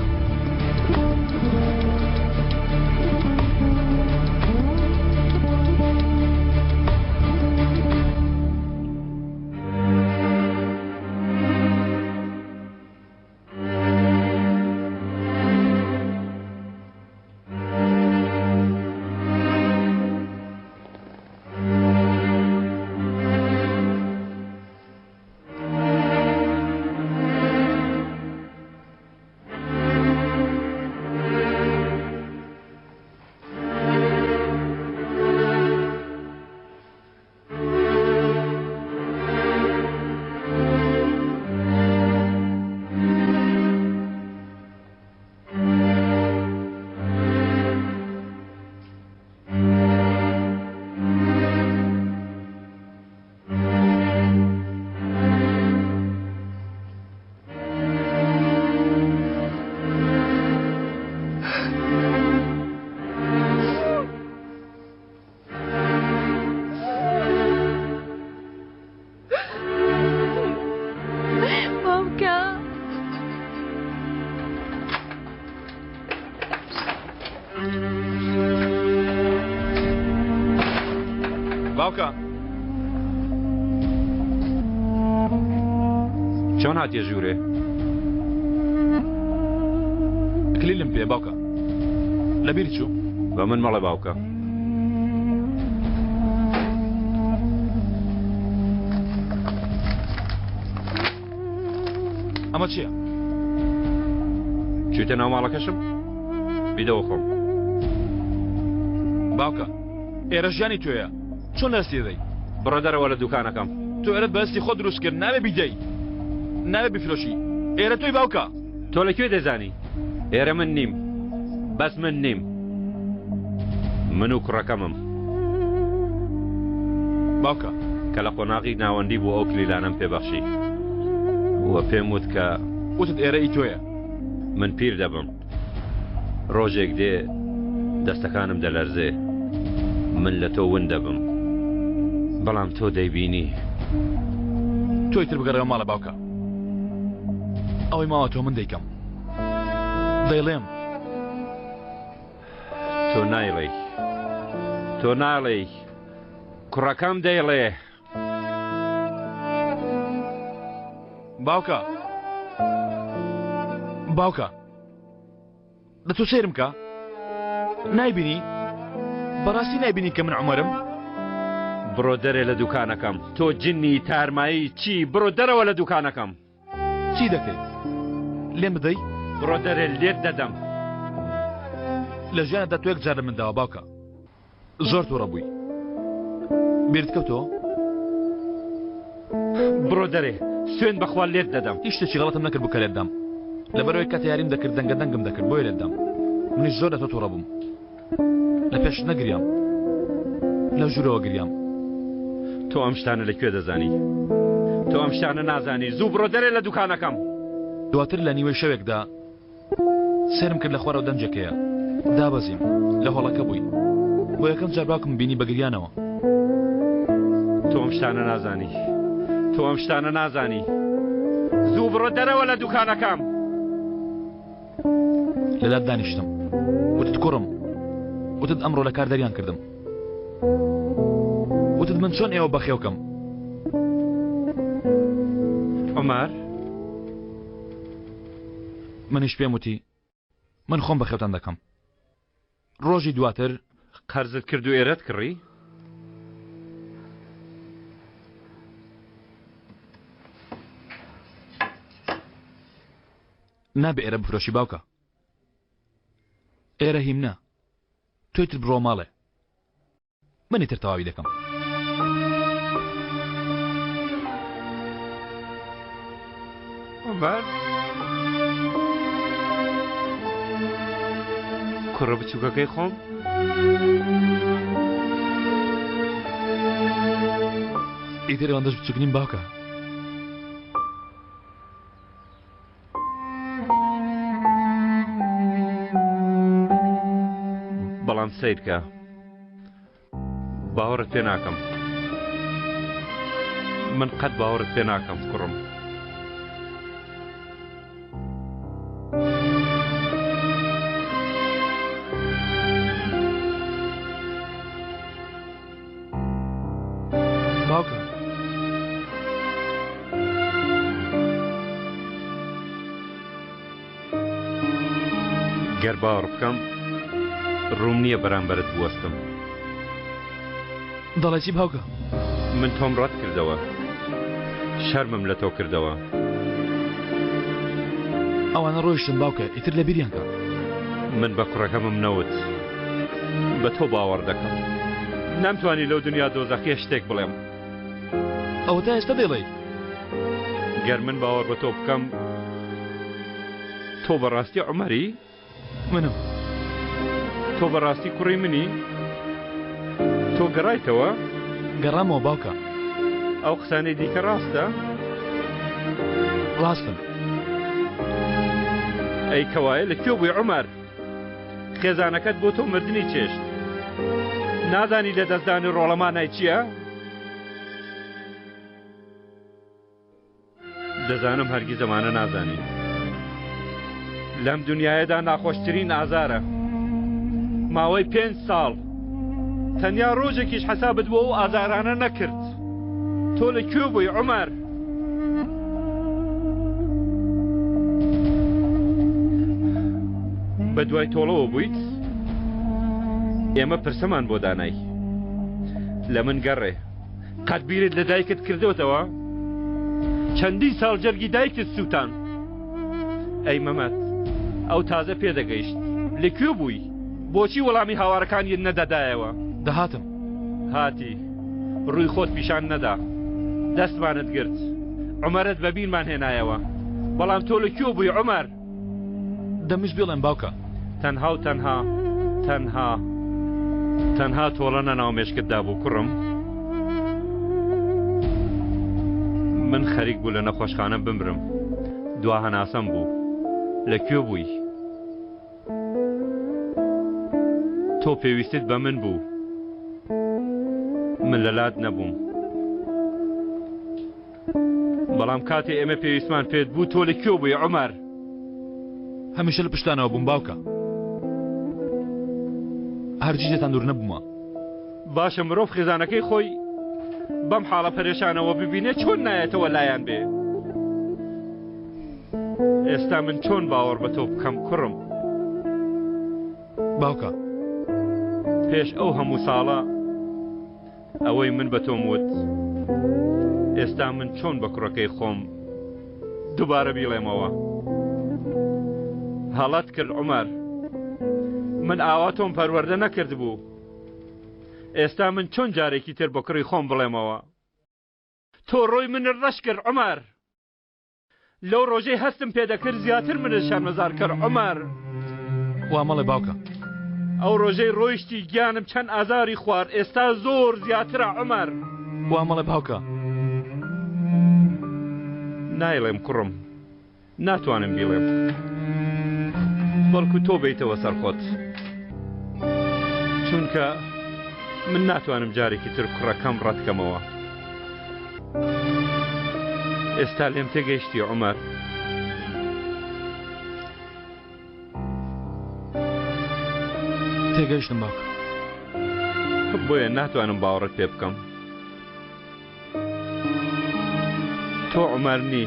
باوکە.
باوکە.
چۆن هاتیە ژوورێ؟
کلیلم پێ باوکە لەبیر چوو
بە من مەڵێ باوکە.
ئەمە چییە؟
چوویتە ناو ماڵەکەشم؟ بیدەوە خۆم.
باوکە ئێرە ژیانی تۆیە چۆن دەستی دەدەی؟
بڕە دەرەوە لە دوکانەکەم.
تۆ ئێرەت بە دەستی خۆت دروست کرد نابێ بیدەی. نابێ بیفرۆشی ئێرە تۆی باوکە.
تۆ لە کوێ دەزانی ئێرە من نیم بەس من نیم من و کوڕەکەمم.
باوکە.
کە لە قۆناغی ناوەندی بوو ئەو کلیلانەم پێ بەخشی و پێم وت کە.
وتت ئێرە ئی تۆیە.
من پیر دەبم ڕۆژێک دێ دەستەکانم دەلەرزێ من لە تۆ ون دەبم بەڵام تۆ دەیبینی.
تۆ ئیتر بگەڕێوە ماڵە باوکە ئەوەی ماوە تۆ من دەیکەم دەیڵێم.
تۆ نایڵێی تۆ ناڵێی کوڕەکەم دەیڵێ.
باوکە باوکە دە تۆ سەیرم کە نایبینی بەڕاستی نایبینی کە من عومەرم
بڕۆ دەرێ لە دوکانەکەم تۆ جنی تارمایی چی بڕۆ دەرەوە لە دوکانەکەم
چی دەکەی لێم بدەی
بڕۆ دەرێ لێت دەدەم
لە ژیاندا تۆ یەک جار لە من داوە باوکە زۆر توڕە بووی بیرت کەوتەوە؟
بڕۆ دەرێ سوێن بەخوا لێت دەدەم.
هیچ شتێکی غەڵەتم نەکرد بوو کە لێت دام لەبەرئەوەی کاتێ یاریم دەکرد دەنگە دەنگم دەکرد بۆیە لێت دام منیش زۆر لە تۆ توڕە بووم لە پێشت نەگریام لە ژوورەوە گریام.
تۆ ئەم شتانە لە کوێ دەزانی؟ تۆ ئەم شتانە نازانی زوو بڕۆ دەرێ لە دوکانەکەم.
دواتر لە نیوەی شەوێکدا سەیرم کرد لە خوارەوە دەنگێک هەیە. دابەزیم. لە هۆڵەکە بووی. بۆ یەکەم جار باوکم بینی بە گریانەوە.
تۆ ئەم شتانە نازانی. تۆ ئەم شتانە نازانی. زوو بڕۆ دەرەوە لە دوکانەکەم.
لەلات دانیشتم. وتت کوڕم. وتت ئەمڕۆ لە کار دەریان کردم. وتت من چۆن ئێوە بەخێو کەم؟
عومەر.
منیش پێم وتی من خۆم بەخێوتان دەکەم. ڕۆژی دواتر.
قەرزت کرد و ئێرەت کڕی؟
نابێ ئێرە بفرۆشی باوکە. ئێرە هیمنە. تۆ ئیتر بڕۆ ماڵێ. من ئیتر تەواوی دەکەم.
عومەر کوڕە بچووکەکەی خۆم
ئیتر ئەوەندەش بچووک نیم باوکە.
بەڵام سەیرکە باوەڕت پێ ناکەم من قەت باوەڕت پێ ناکەم کوڕم
باوکە
گەر باوەڕ بکەم ڕووم نییە بەرامبەرت بوەستم.
دەڵێ چی باوکە؟
من تۆم ڕەت کردەوە. شەرمم لە تۆ کردەوە.
ئەوانە ڕۆیشتن باوکە ئیتر لە بیریان کە.
من بە کوڕەکەمم نەوت بە تۆ باوەڕ دەکەم. نەمتوانی لەو دنیا دۆزەخیە شتێک بڵێم.
ئەوە تا ئێستا دەیڵێی.
گەر من باوەڕ بە تۆ بکەم تۆ بەڕاستی عومەری؟
منم.
تۆ بەڕاستی کوڕی منی؟ تۆ گەڕایتەوە؟
گەڕامەوە باوکە.
ئەو قسانەی دیکە ڕاستە؟
ڕاستن.
ئەی کەوایە لە کوێ بووی عومەر؟ خێزانەکەت بۆ تۆ مردنی چێشت. نازانی لەدەستدانی ڕۆڵە مانای چییە؟ دەزانم هەرگیز ئەمانە نازانی. لەم دنیایەدا ناخۆشترین ئازارە. ماوەی پێنج ساڵ تەنیا ڕۆژێکیش حەسابت بۆ ئەو ئازارانە نەکرد. تۆ لە کوێ بووی عومەر؟ بە دوای تۆڵەوە بوویت؟ ئێمە پرسەمان بۆ دانای. لە من گەڕێ. قەت بیرت لە دایکت کردۆتەوە؟ چەندین ساڵ جەرگی دایکت سووتان. ئەی مەمەد، ئەو تازە پێدەگەیشت. لە کوێ بووی؟ بۆچی وەڵامی هاوارەکانیت نەدەدایەوە؟
دەهاتم.
هاتی. ڕووی خۆت پیشان نەدا. دەستمانت گرت. عومەرت بە بیرمان هێنایەوە. بەڵام تۆ لە کوێ بووی عومەر؟
دەمویست بیڵێم باوکە.
تەنها و تەنها، تەنها، تەنها تۆڵە نە ناو مێشکتدا بوو کوڕم. من خەریک بوو لە نەخۆشخانە بمرم. دوا هەناسەم بوو. لە کوێ بووی؟ تۆ پێویستت بە من بوو. من لەلات نەبووم. بەڵام کاتێ ئێمە پێویستمان پێت بوو تۆ لە کوێ بووی عومەر؟
هەمیشە لە پشتانەوە بووم باوکە. هەرگیز لێتان دوور نەبوومە.
باشە مرۆڤ خێزانەکەی خۆی بەم حاڵە پەرێشانەوە ببینێ چۆن نایەتەوە لایان بێ؟ ئێستا من چۆن باوەڕ بە تۆ بکەم کوڕم؟
باوکە.
پێش ئەو هەموو ساڵە ئەوەی من بە تۆم وت ئێستا من چۆن بە کوڕەکەی خۆم دووبارە بیڵێمەوە هەڵەت کرد عومەر من ئاوا تۆم پەروەردە نەکردبوو ئێستا من چۆن جارێکی تر بە کوڕی خۆم بڵێمەوە تۆ ڕۆی منت ڕەش کرد عومەر لەو ڕۆژەی هەستم پێدەکرد زیاتر منت شەرمەزار کرد عومەر.
وا مەڵێ باوکە.
ئەو ڕۆژەی ڕۆیشتی گیانم چەند ئازاری خوارد ئێستا زۆر زیاترە عومەر.
وا مەڵێ باوکە.
نایڵێم کوڕم ناتوانم بیڵێم بەڵکو تۆ بێیتەوە سەر خۆت چونکە من ناتوانم جارێکی تر کوڕەکەم ڕەتکەمەوە. ئێستا لێم تێگەیشتی عومەر؟
تێگەیشتم باوکە.
بۆیە ناتوانم باوەڕت پێ بکەم. تۆ عومەر نی.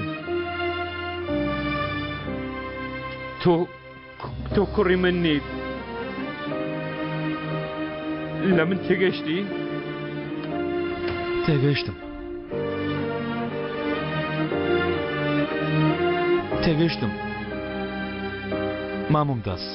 تۆ تۆ کوڕی من نیت لە من تێگەشتی؟
تێگەیشتم تێگەیشتم مامم داس.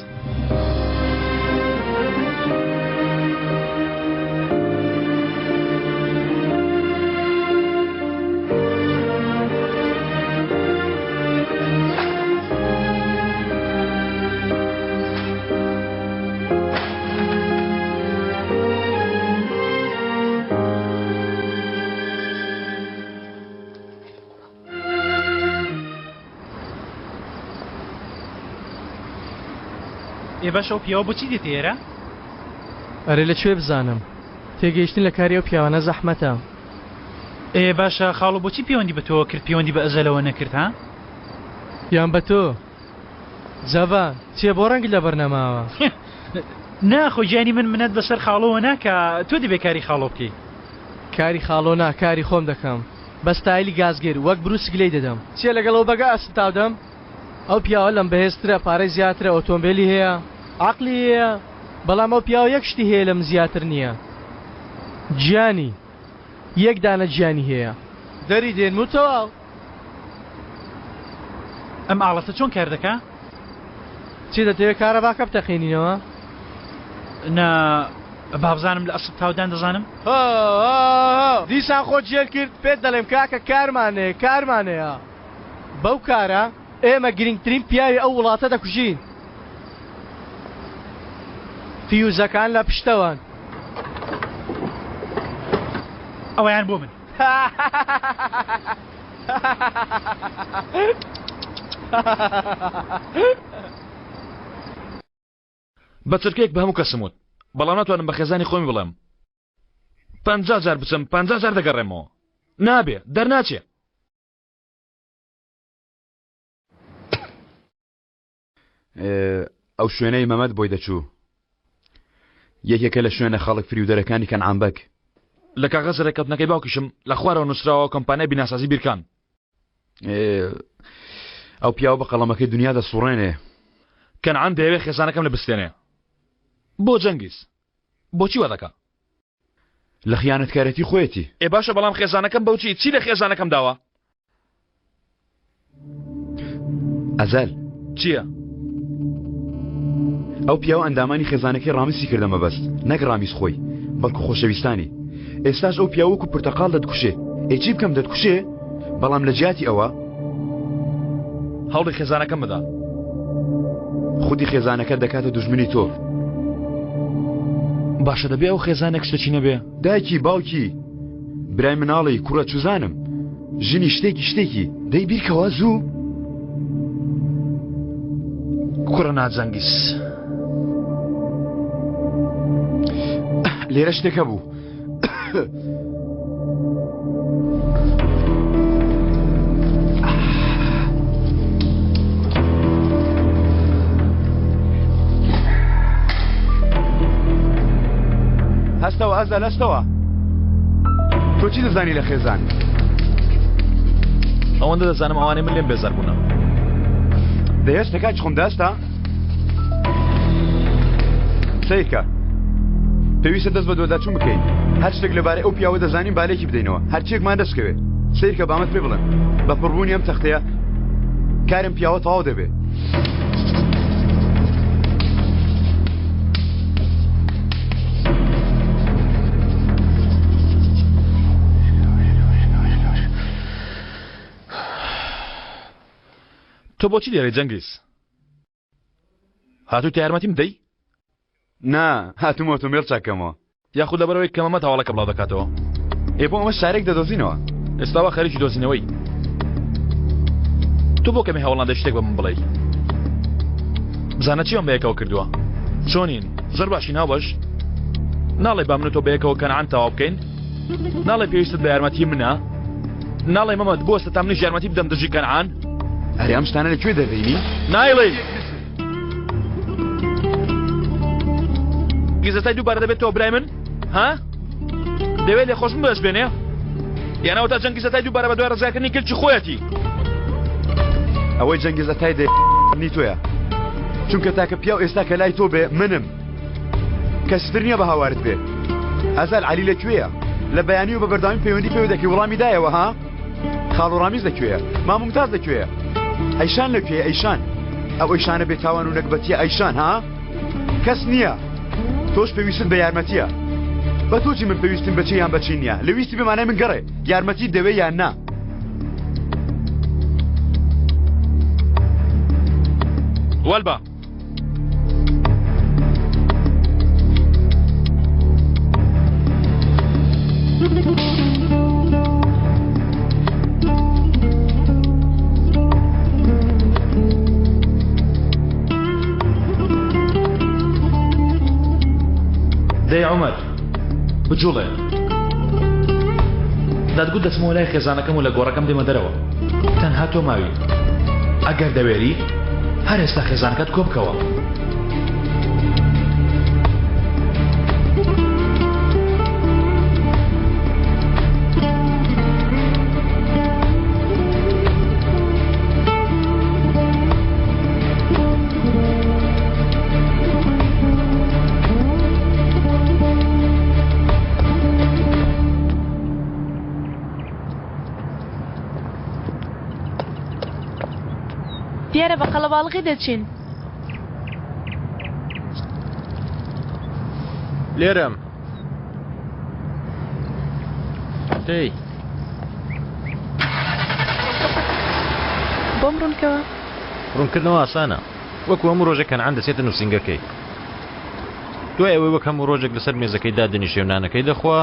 ئێ باشە ئەو پیاوە بۆچی دێتە ئێرە؟
ئەرێ لە کوێ بزانم؟ تێگەیشتن لە کاری ئەو پیاوانە زەحمەتە.
ئێ باشە خاڵۆ بۆچی پەیوەندی بە تۆوە کرد پەیوەندی بە ئەزەلەوە نەکرد ها؟
یان بە تۆ؟ جەڤان، چیە بۆ ڕەنگت لەبەر نەماوە؟
نا خۆ گیانی من منەت بەسەر خاڵۆوە ناکا تۆ دەبێ کاری خاڵۆ بکەی.
کاری خاڵۆ نا کاری خۆم دەکەم بە ستایلی گازگر وەک بروسک لێی دەدەم. چیە لەگەڵ ئەو بەگە ئاسن تاودەم؟ ئەو پیاوە لەم بەهێزترە پارەی زیاترە ئۆتۆمبێلی هەیە عەقلی هەیە بەڵام ئەو پیاوە یەک شتی هەیە لەم زیاتر نیە گیانی یەک دانە گیانی هەیە دەری دێنم و تەواو.
ئەم ئاڵەتە چۆن کار دەکا؟
چی دەتەوێ کارەباکە بتەقێنینەوە؟
نا بابزانم لە ئەسپ تاودان دەزانم.
هۆ هۆ هۆ دیسان خۆت ژێل کرد پێت دەڵێم کاکە کارمان هەیە کارمان هەیە بەو کارە ئێمە گرنگترین پیاوی ئەو وڵاتە دەکوژین فیوزەکان لە پشتەوەن.
ئەوەیان بۆ من.
بە چرکەیەک بە هەموو کەسم وت بەڵام ناتوانم بە خێزانی خۆمی بڵێم پ جار بچم پ جار دەگەڕێمەوە نابێ دەرناچێ.
ئەو شوێنەی مەمەد بۆی دەچوو یەکێکە لە شوێنە خەڵک فریودەرەکانی کەنعان بەگ.
لە کاغەزە رێککەوتنەکەی باوکیشم لە خوارەوە نووسراوە کۆمپانیای بیناسازی بیرکان.
ئەو پیاوە بە قەڵەمەکەی دنیا دەسوڕێنێ.
کەنعان دەیەوێ خێزانەکەم لە بستێنێ. بۆ جەنگیز؟ بۆچی وا دەکا؟
لە خیانەتکارێتی خۆیەتی.
ئێ باشە بەڵام خێزانەکەم بەوچی؟ چی لە خێزانەکەم داوە؟
ئەزەل.
چییە؟
ئەو پیاوە ئەندامانی خێزانەکەی ڕامیسی کردە مەبەست نەک ڕامیس خۆی بەڵکو خۆشەویستانی ئێستاش ئەو پیاوە وەکو پرتەقاڵ دەتکوژێ ئێ چی بکەم دەتکوژێ؟ بەڵام لە جیاتی ئەوە
هەوڵی خێزانەکەم بدە.
خودی خێزانەکەت دەکاتە دوژمنی تۆ.
باشە دەبێ ئەو خێزانێک شتەکی نەبێ؟
دایکی باوکی برای مناڵی کوڕە چوزانم ژنی شتێکی شتێکی دەی بیرکەوە زوو.
کوڕە ناجەنگیز.
لێرە شتێک هەبوو. هەستەوە ئەزەل هەستەوە تۆ چی دەزانی لە خێزان
ئەوەندە دەزانم ئەوانەی من لێم بێزار بوونە
دەیەشتە کاچ خۆم داستە سەیرکە پێویستە دەست بە دووەداچوون بکەین هەر شتێک لەبارەی ئەو پیاوە دەزانین بالێکی بدەینەوە هەرچیەکمان دەستکەوێت سەیرکە بامەت پێ بڵێم بە پڕبوونی ئەم تەختەیە کارم پیاوە تەواو دەبێ
تۆ بۆچی لێرەی جەنگیز؟ هاتوویتە یارمەتیم بدەی؟
نا، هاتووم ئۆتۆمبێل چاککەمەوە.
یاخود لەبەرئەوەی کە مەمەد هەواڵەکە بڵاو دەکاتەوە.
ئێ بۆ ئەمەش چارەیەک دەدۆزینەوە.
ئێستا وا خەریکی دۆزینەوەی. تۆ بۆ کەمێ هەوڵ نادەی شتێک بە من بڵێی؟ بزانە چیمان بەیەکەوە کردووە؟ چۆنین؟ زۆر باشین هاوبەش؟ ناڵێی با من و تۆ بەیەکەوە کەنعان تەواو بکەین؟ ناڵێ پێویستت بە یارمەتی منە؟ ناڵێ مەمەد بوەستە تا منیش یارمەتی بدەم دژی کەنعان؟
ئەرێ ئەم شتانە لە کوێ دەردەینی؟
نایڵێی! گیزەتای دووبارە دەبێتەوە برای من؟ ها؟ دەوێت لێ خۆشم بەدەست بێنێ؟ یان ئەوەتا جەنگیز ئەتای دووبارە بەدوای ڕزگارکردنی کلکی خۆیەتی.
ئەوەی جەنگیز ئەتای دەی نی تۆیە چونکە تاکە پیاو ئێستا کە لای تۆ بێ منم کەسی تر نییە بە هاوارت بێ ئەزال عەلی لە کوێیە لە بەیانی و بە بەردەوامی پەیوەندی پێوە دەکەی وەڵامی دایەوە ها خاڵ و ڕامیز لە کوێیە مام ممتاز لە کوێیە ئەیشان لە کوێیە ئەیشان ئەو ئەیشانە بێتاوان و نەگبەتیە ئەیشان ها کەس نییە تۆش پێویستت بە یارمەتیە بە تۆچی من پێویستم بەچی یان بەچی نییە لە ویستی بمانای من گەڕێ یارمەتی دەوێ یان نا
وەلبا دەی عومەر بجوڵێ دەتگوت دەچمەوە لای خێزانەکەم و لە گۆڕەکەم دێمە دەرەوە تەنها تۆ ماوی ئەگەر دەوێری هەر ئێستا خێزانەکەت کۆ بکەوە.
دیارە بە قەڵەباڵغی دەچین.
لێرەم. دەی.
بۆم ڕوونکەوە.
ڕوونکردنەوە ئاسانە. وەکو هەموو ڕۆژێک کەنعان دەچێتە نووسینگەکەی. دوای ئەوەی وەک هەموو ڕۆژێک لەسەر مێزەکەی دادەنیشێ و نانەکەی دەخوا،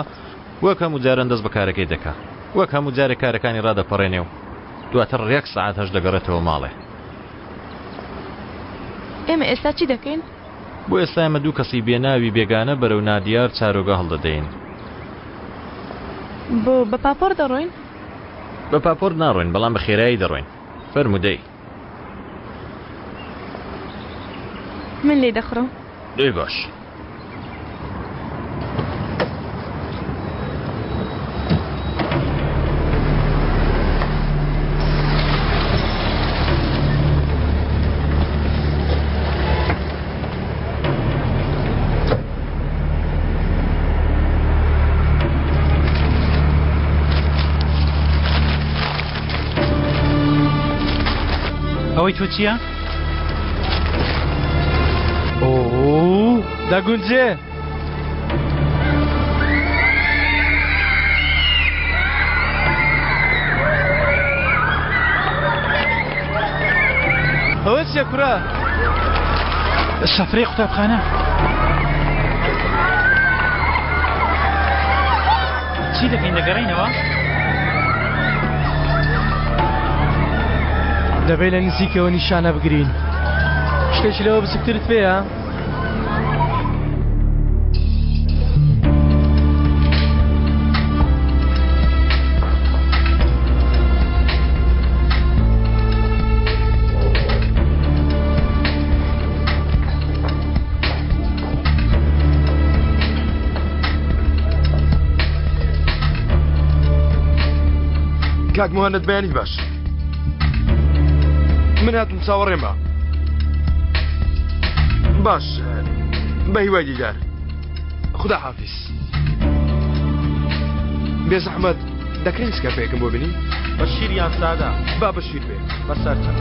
وەک هەموو جاران دەست بە کارەکەی دەکا. وەک هەموو جارێک کارەکانی ڕادەپەڕێنێ و دواتر ڕێک سەعات هەشت دەگەڕێتەوە ماڵێ.
ئێمە ئێستا چی دەکەین؟
بۆ ئێستا ئێمە دوو کەسی بێ ناوی بێگانە بەرەو نادیار چارۆگە هەڵدەدەین.
بۆ بە پاپۆر دەڕۆین؟
بە پاپۆر ناڕۆین، بەڵام بە خێرایی دەڕۆین. فەرموو دەی.
من لێی دەخڕم.
دەی باش.
ئەوەی تۆ چییە؟
ئۆ دەگونجێ. ئەوە چیە کوڕە؟
سەفرەی قوتابخانە. چی دەکەین دەگەڕێینەوە؟
دەبێت لە نزیکەوە نیشانە بگرین. شتێکی لەوە بچووکترت پێیە؟
کاک مهند بەیانی باش من هاتم چاوەڕێمە باش بە هیوای دیدار خدا حافیز بێزەحمەت دەکرێت سکەپێکم بۆ بینی
بە شیر یان سادە
با بە شیر بێ
بەسەر چاو.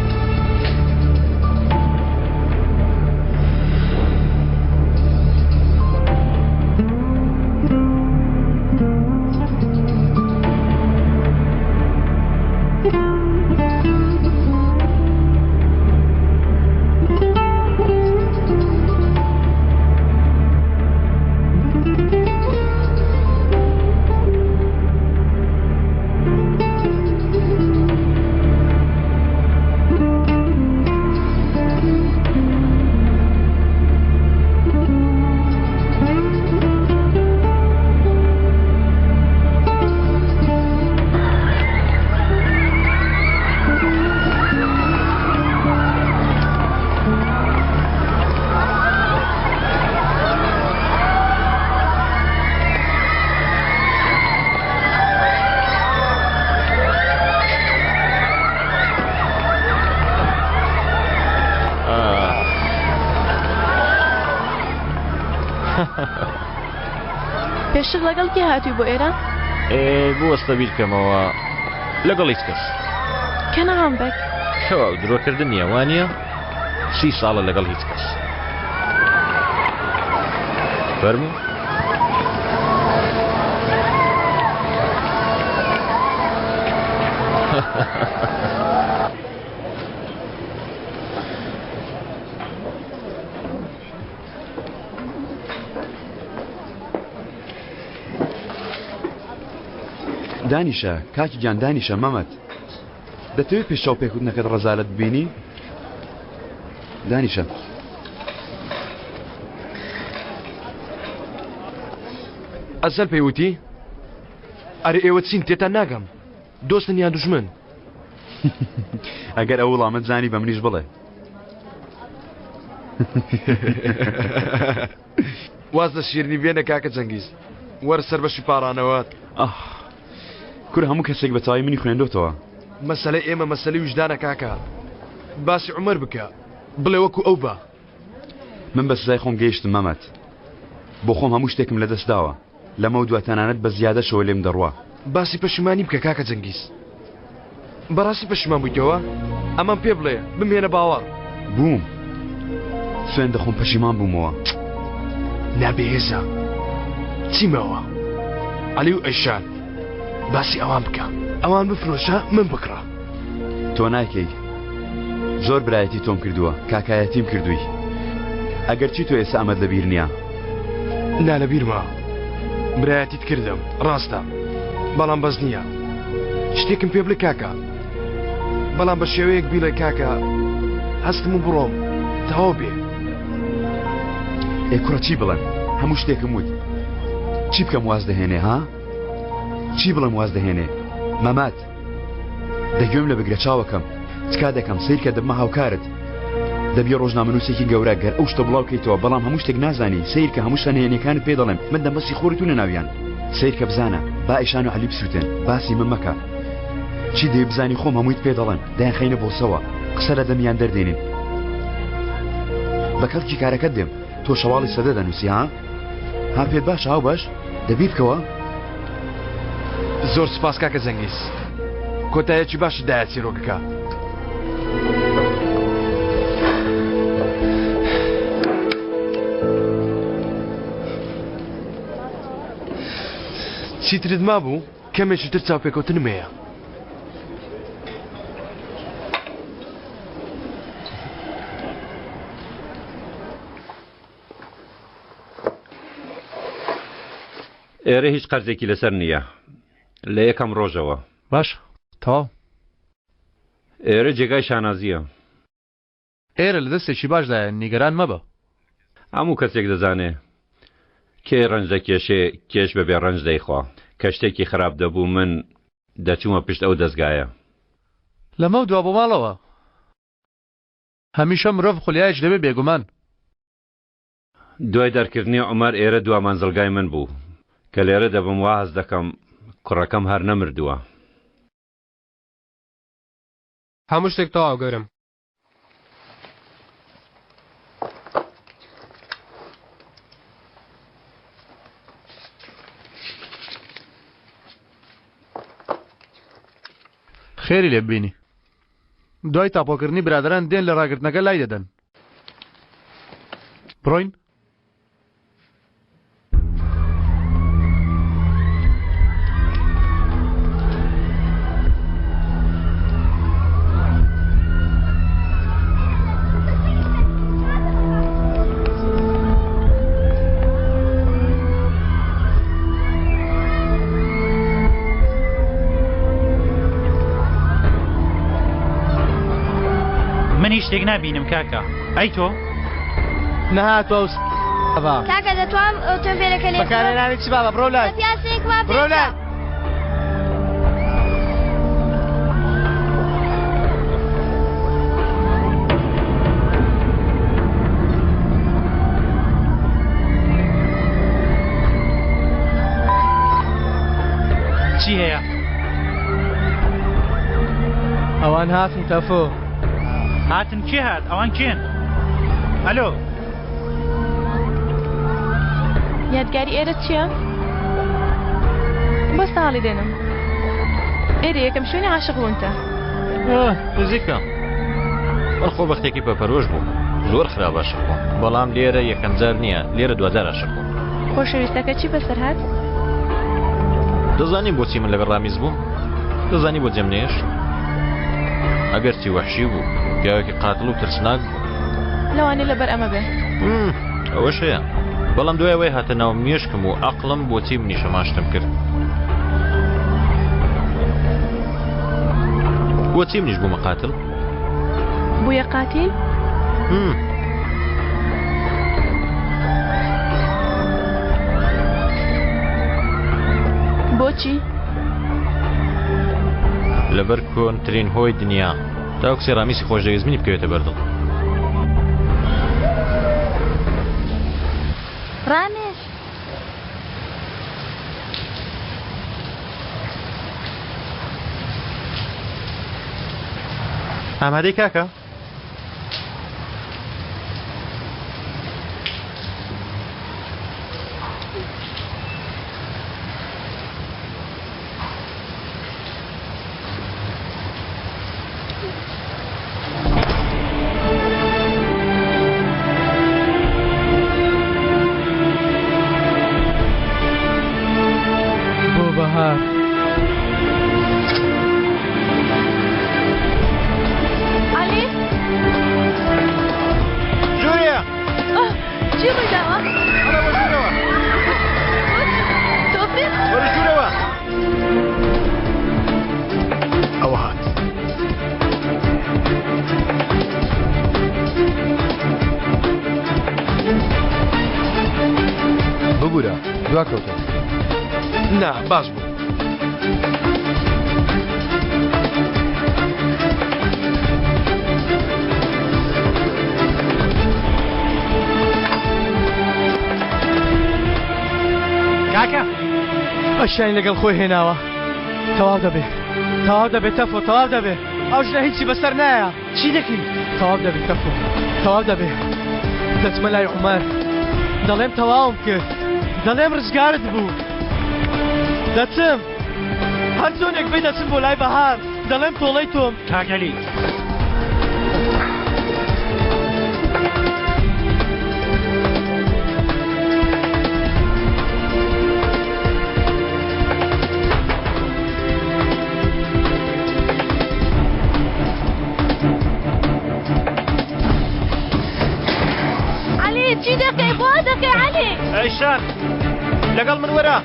پێشتر لەگەڵ کێ هاتووی بۆ ئێرە؟
بوەستە بیرکەمەوە لەگەڵ هیچ کەس.
کەنعان بەگ.
تەواو درۆکردن نییە وانییە؟ سی ساڵە لەگەڵ هیچ کەس. فەرموو.
دانیشە کاکی گیان دانیشە مەمەد دەتەوێت پێش چاوپێکوتنەکەت ڕەزالەت ببینی؟ دانیشە.
ئەزەل پێی وتی ئەرێ ئێوە چین تێتان ناگەم دۆستن یان دوژمن؟
ئەگەر ئەو وڵامەت زانی بە منیش بڵێ.
واز لە شیرنی بێنە کاکە جەنگیز وەرە سەر بەشی پاڕانەوەت.
ئاه کورە هەموو کەسێک بە تەواوی منی خوێندۆتەوە.
مەسەلەی ئێمە مەسەلەی ویژدانە کاکە باسی عومەر بکە بڵێ وەکو ئەو بە.
من بە سزای خۆم گەیشتم مەمەد بۆ خۆم هەموو شتێکم لەدەست داوە لەمەودوا تەنانەت بە زیادەشەوە لێم دەڕوا.
باسی پەشیمانی بکە کاکە جەنگیز. بەڕاستی پەشیمان بوویتەوە؟ ئەمەم پێ بڵێ، بمهێنە باوەڕ.
بووم. سوێند دەخۆم پەشیمان بوومەوە.
نا بێهێزە. چی ماوە؟ عەلی و ئەیشان. باسی ئەوان بکە. ئەوان بفرۆشە، من بکڕە.
تۆ نایکەی. زۆر برایەتی تۆم کردووە، کاکایەتیم کردووی. ئەگەرچی تۆ ئێستا ئەمەت لەبیر نییە.
نا لەبیرمە. برایەتیت کردم، ڕاستە. بەڵام بەس نییە. شتێکم پێ بڵێ کاکە. بەڵام بە شێوەیەک بیڵێ کاکە هەستم و بڕۆم تەواو بێ.
ئێ کوڕە چی بڵێم؟ هەموو شتێکم وت. چی بکەم واز دەهێنێ ها؟ چی بڵێم واز دەهێنێ؟ مەمات. دە گوێم لە بگرە چاوەکەم تکا دەکەم سەیرکە دەبمە هاوکارت دەبیە ڕۆژنامەنووسێکی گەورە گەر ئەو شتە بڵاو کەیتەوە بەڵام هەموو شتێک نازانی سەیرکە هەموو شتە نهێنیەکانت پێ دەڵێم من دەمبەستی خۆری تو لەناویان سەیرکە بزانە با ئیشان و عەلی بسووتێن باسی من مەکە چی دەوێ بزانی خۆم هەموویت پێ دەڵێم دەیانخەینە بۆسەوە قسە لە دەمیان دەردێنین بە کەڵکی کارەکەت دێم تۆ شەواڵی سەدە دەنووسی ها ها پێت باشە هاوبەش دەبی بکەوە
زۆر سوپاس کاکە جەنگیز کۆتایەکی باشت دایە چیرۆکەکە. چیترت مابوو؟ کەمێکی تر چاوپێکەوتنم هەیە.
ئێرە هیچ قەرزێکی لەسەر نییە لە یەکەم ڕۆژەوە.
باش تەواو.
ئێرە جێگای شانازییە.
ئێرە لە دەستێکی باشدایە نیگەران مەبە.
هەموو کەسێک دەزانێ کێ ڕەنج دەکێشێ کێش بە بێ ڕەنج دەیخوا. کە شتێکی خراپ دەبوو من دەچوومە پشت ئەو دەزگایە.
لەمەو دوا بۆ ماڵەوە. هەمیشە مرۆڤ خولیایەکی دەبێ بێگومان.
دوای دەرکردنی عومەر ئێرە دوا مەنزڵگای من بوو. کە لێرە دەبم وا هەست دەکەم کوڕەکەم هەر نەمردووە.
هەموو شتێک تەواو گەورەم.
خێری لێ ببینی. دوای تاپۆکردنی برادەران دێن لە ڕاگرتنەکە لای دەدەن. بڕۆین؟
من هیچ شتێک نابینم کاکە ئەی تۆ
نەهاتوە ئەو بابا.
کاکە دەتوانم ئۆتۆمبێلەکە لێ
بەکارهێنانی چ بابا بڕۆ لای
پیاسەیەکمان
بڕۆ لای
چی هەیە؟
ئەوان هاتن تەفۆ
هاتن کێ هات ئەوان کێن؟ ئەلۆ
یادگاری ئێرە چییە؟ بۆ ساڵی دێنم ئێرە یەکەم شوێنی عاشق بوونتە
نزیکە من خۆ بەختێکی پەپەرۆش بووم زۆر خراپ عاشق بووم بەڵام لێرە یەکەم جار نییە لێرە دوجار عاشق بووم
خۆشەویستەکە چی بەسەر هات؟
دەزانی بۆچی من لەگەڵ ڕامیز بووم دەزانی بۆ جێم نێشت ئەگەرچی وەحشی بوو پیاوێکی قاتڵ و ترسناک بوو
لەوانەیە لەبەر ئەمە بێ.
ئەوەش هەیە بەڵام دوای ئەوەی هاتە ناو مێشکم و عەقڵم بۆچی منیش هەمان شتم کرد بۆچی منیش بوومە قاتل
بوویە قاتیل؟ بۆچی؟
لەبەر کۆنترین هۆی دنیا تاوەکو سێرامیسی خۆشدەویست منی بکەوێتە بەر دڵ.
ڕامێش.
ئامادەی کاکە؟
بۆ بەهار.
عەلی
ژوورێ
چی ڕوویداوە؟ تۆفیق
وەرە ژوورەوە
ئەوە هات.
ببورە دواکەوتم.
نا باش بوو.
کاکە
ئەشیانی لەگەڵ خۆی هێناوە تەواو دەبێ تەواو دەبێ تەفۆ تەواو دەبێ ئەو ژنە هیچی بەسەر نایە چی دەکەی تەواو دەبێ تەفۆ تەواو دەبێ دەچمە لای عومەر دەڵێم تەواوم کرد دەڵێم ڕزگارت بوو دەچم هەر چۆنێک بێ دەچم بۆ لای بەهار دەڵێم تۆڵەی تۆم
کاک عەلی
عەلی چی دەکەی بۆ دەکەی عەلی
ئەیشان لەگەڵ من وەرە.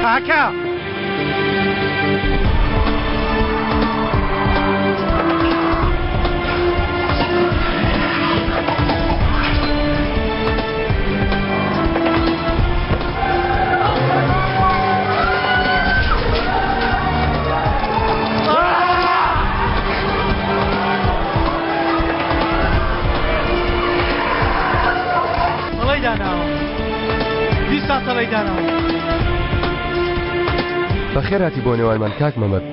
کاکە! تەڵەی داناوە دیسان تەڵەی داناوە.
بەخێر هاتی بۆ نێوانمان کاک مەمەد.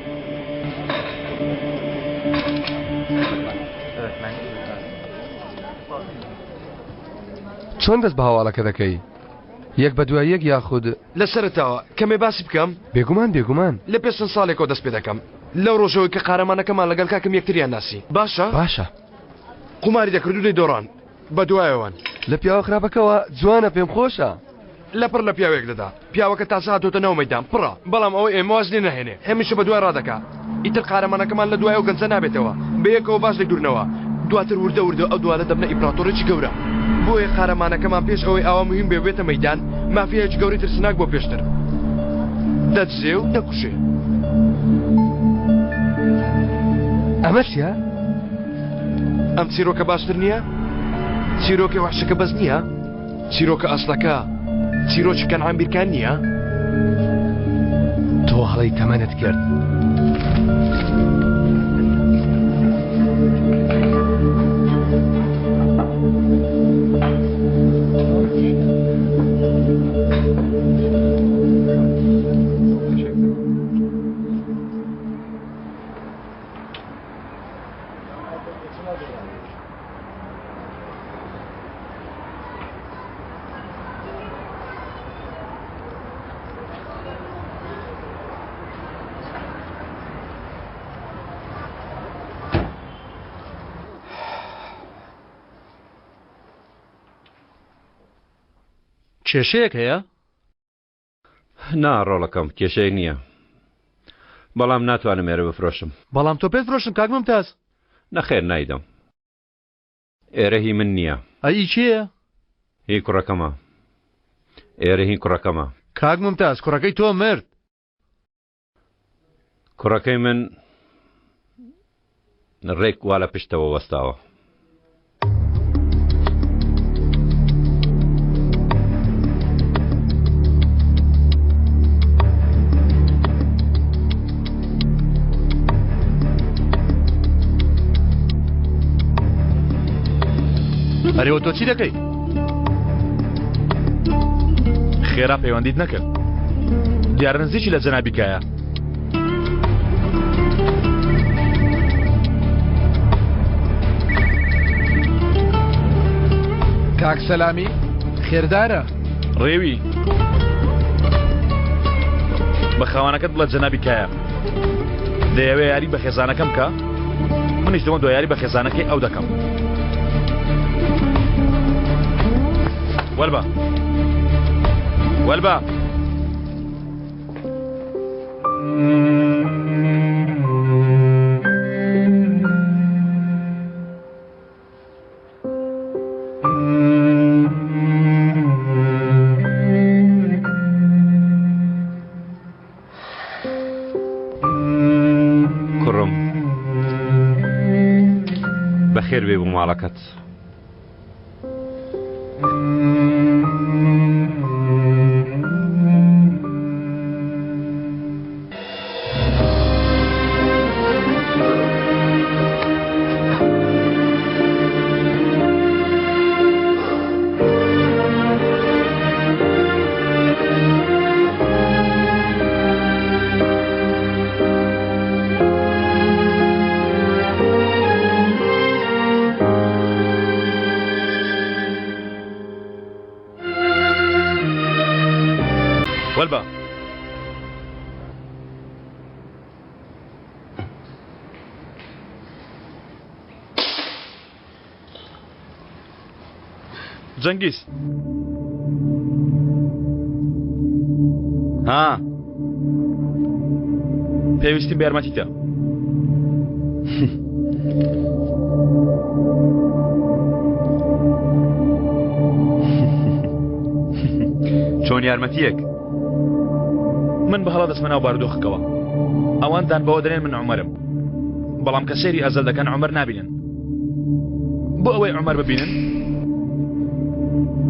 چۆن دەست بە هەواڵەکە دەکەی؟ یەک بە دوای یەک یاخود؟
لە سەرەتاوە کەمێ باسی بکەم؟
بێگومان بێگومان.
لە پێش چەند ساڵێکەوە دەست پێ دەکەم. لەو ڕۆژەوەی کە قارەمانەکەمان لەگەڵ کاکم یەکتریان ناسی. باشە؟
باشە.
قوماری دەکرد و دەیدۆڕان. بە دوایەوەن.
لە پیاوە خراپەکەوە جوانە پێم خۆشە.
لەپڕ لە پیاوێک دەدا. پیاوەکە تازە هاتۆتە ناو مەیدان، پڕە، بەڵام ئەوەی ئێمە واز لێ ناهێنێ، هەمیشە بە دوای ڕادەکا. ئیتر قارەمانەکەمان لە دوای ئەو گەنجە نابێتەوە. بەیەکەوە باش لێک دوورنەوە. دواتر وردە وردە ئەو دوانە دەبنە ئیمپراتۆرێکی گەورە. بۆیە قارەمانەکەمان پێش ئەوەی ئاوا موهیم بێ بێتە مەیدان، مافیایەکی گەورەی ترسناک بووە پێشتر. دەدزێ و دەکوژێ.
ئەمە چییە؟
ئەم چیرۆکە باشتر نییە؟ چیرۆکی وەحشەکە بەس نییە؟ چیرۆکە ئەسڵەکە چیرۆکی کەنعان بیرکان نییە؟
تۆ هەڵەی تەمەنت کرد.
کێشەیەک هەیە؟
نا ڕۆڵەکەم کێشەیەک نییە بەڵام ناتوانم ئێرە بفرۆشم.
بەڵام تۆ پێت فرۆشتم کاک ممتاز.
نەخێر نایدەم. ئێرە هی من نییە.
ئەی ئی کێیە؟
هی کوڕەکەمە. ئێرە هی کوڕەکەمە.
کاک مومتاز کوڕەکەی تۆ مرد.
کوڕەکەی من ڕێک وا لە پشتەوە وەستاوە.
ئەرێوە تۆ چی دەکەی؟
خێرا پەیوەندیت نەکرد دیارە نزیکی لە جەنابی کایە
کاک سەلامی خێردارە
ڕێوی بە خاوەنەکەت بڵێ جەنابی کایە دەیەوێ یاری بە خێزانەکەم بکە منیش دەمە دو یاری بە خێزانەکەی ئەو دەکەم وەربە وەربە
کوڕم بەخێر بێ بۆ ماڵەکەت.
جەنگیز ها پێویستیم بە یارمەتیتە.
چۆن یارمەتیەک؟
من بە هەڵە دەچمە ناو بارودۆخەکەوە ئەوان دان بەوە دەنێن من عومەرم بەڵام کە سەیری ئەزەل دەکەن عومەر نابینن بۆ ئەوەی عومەر ببینن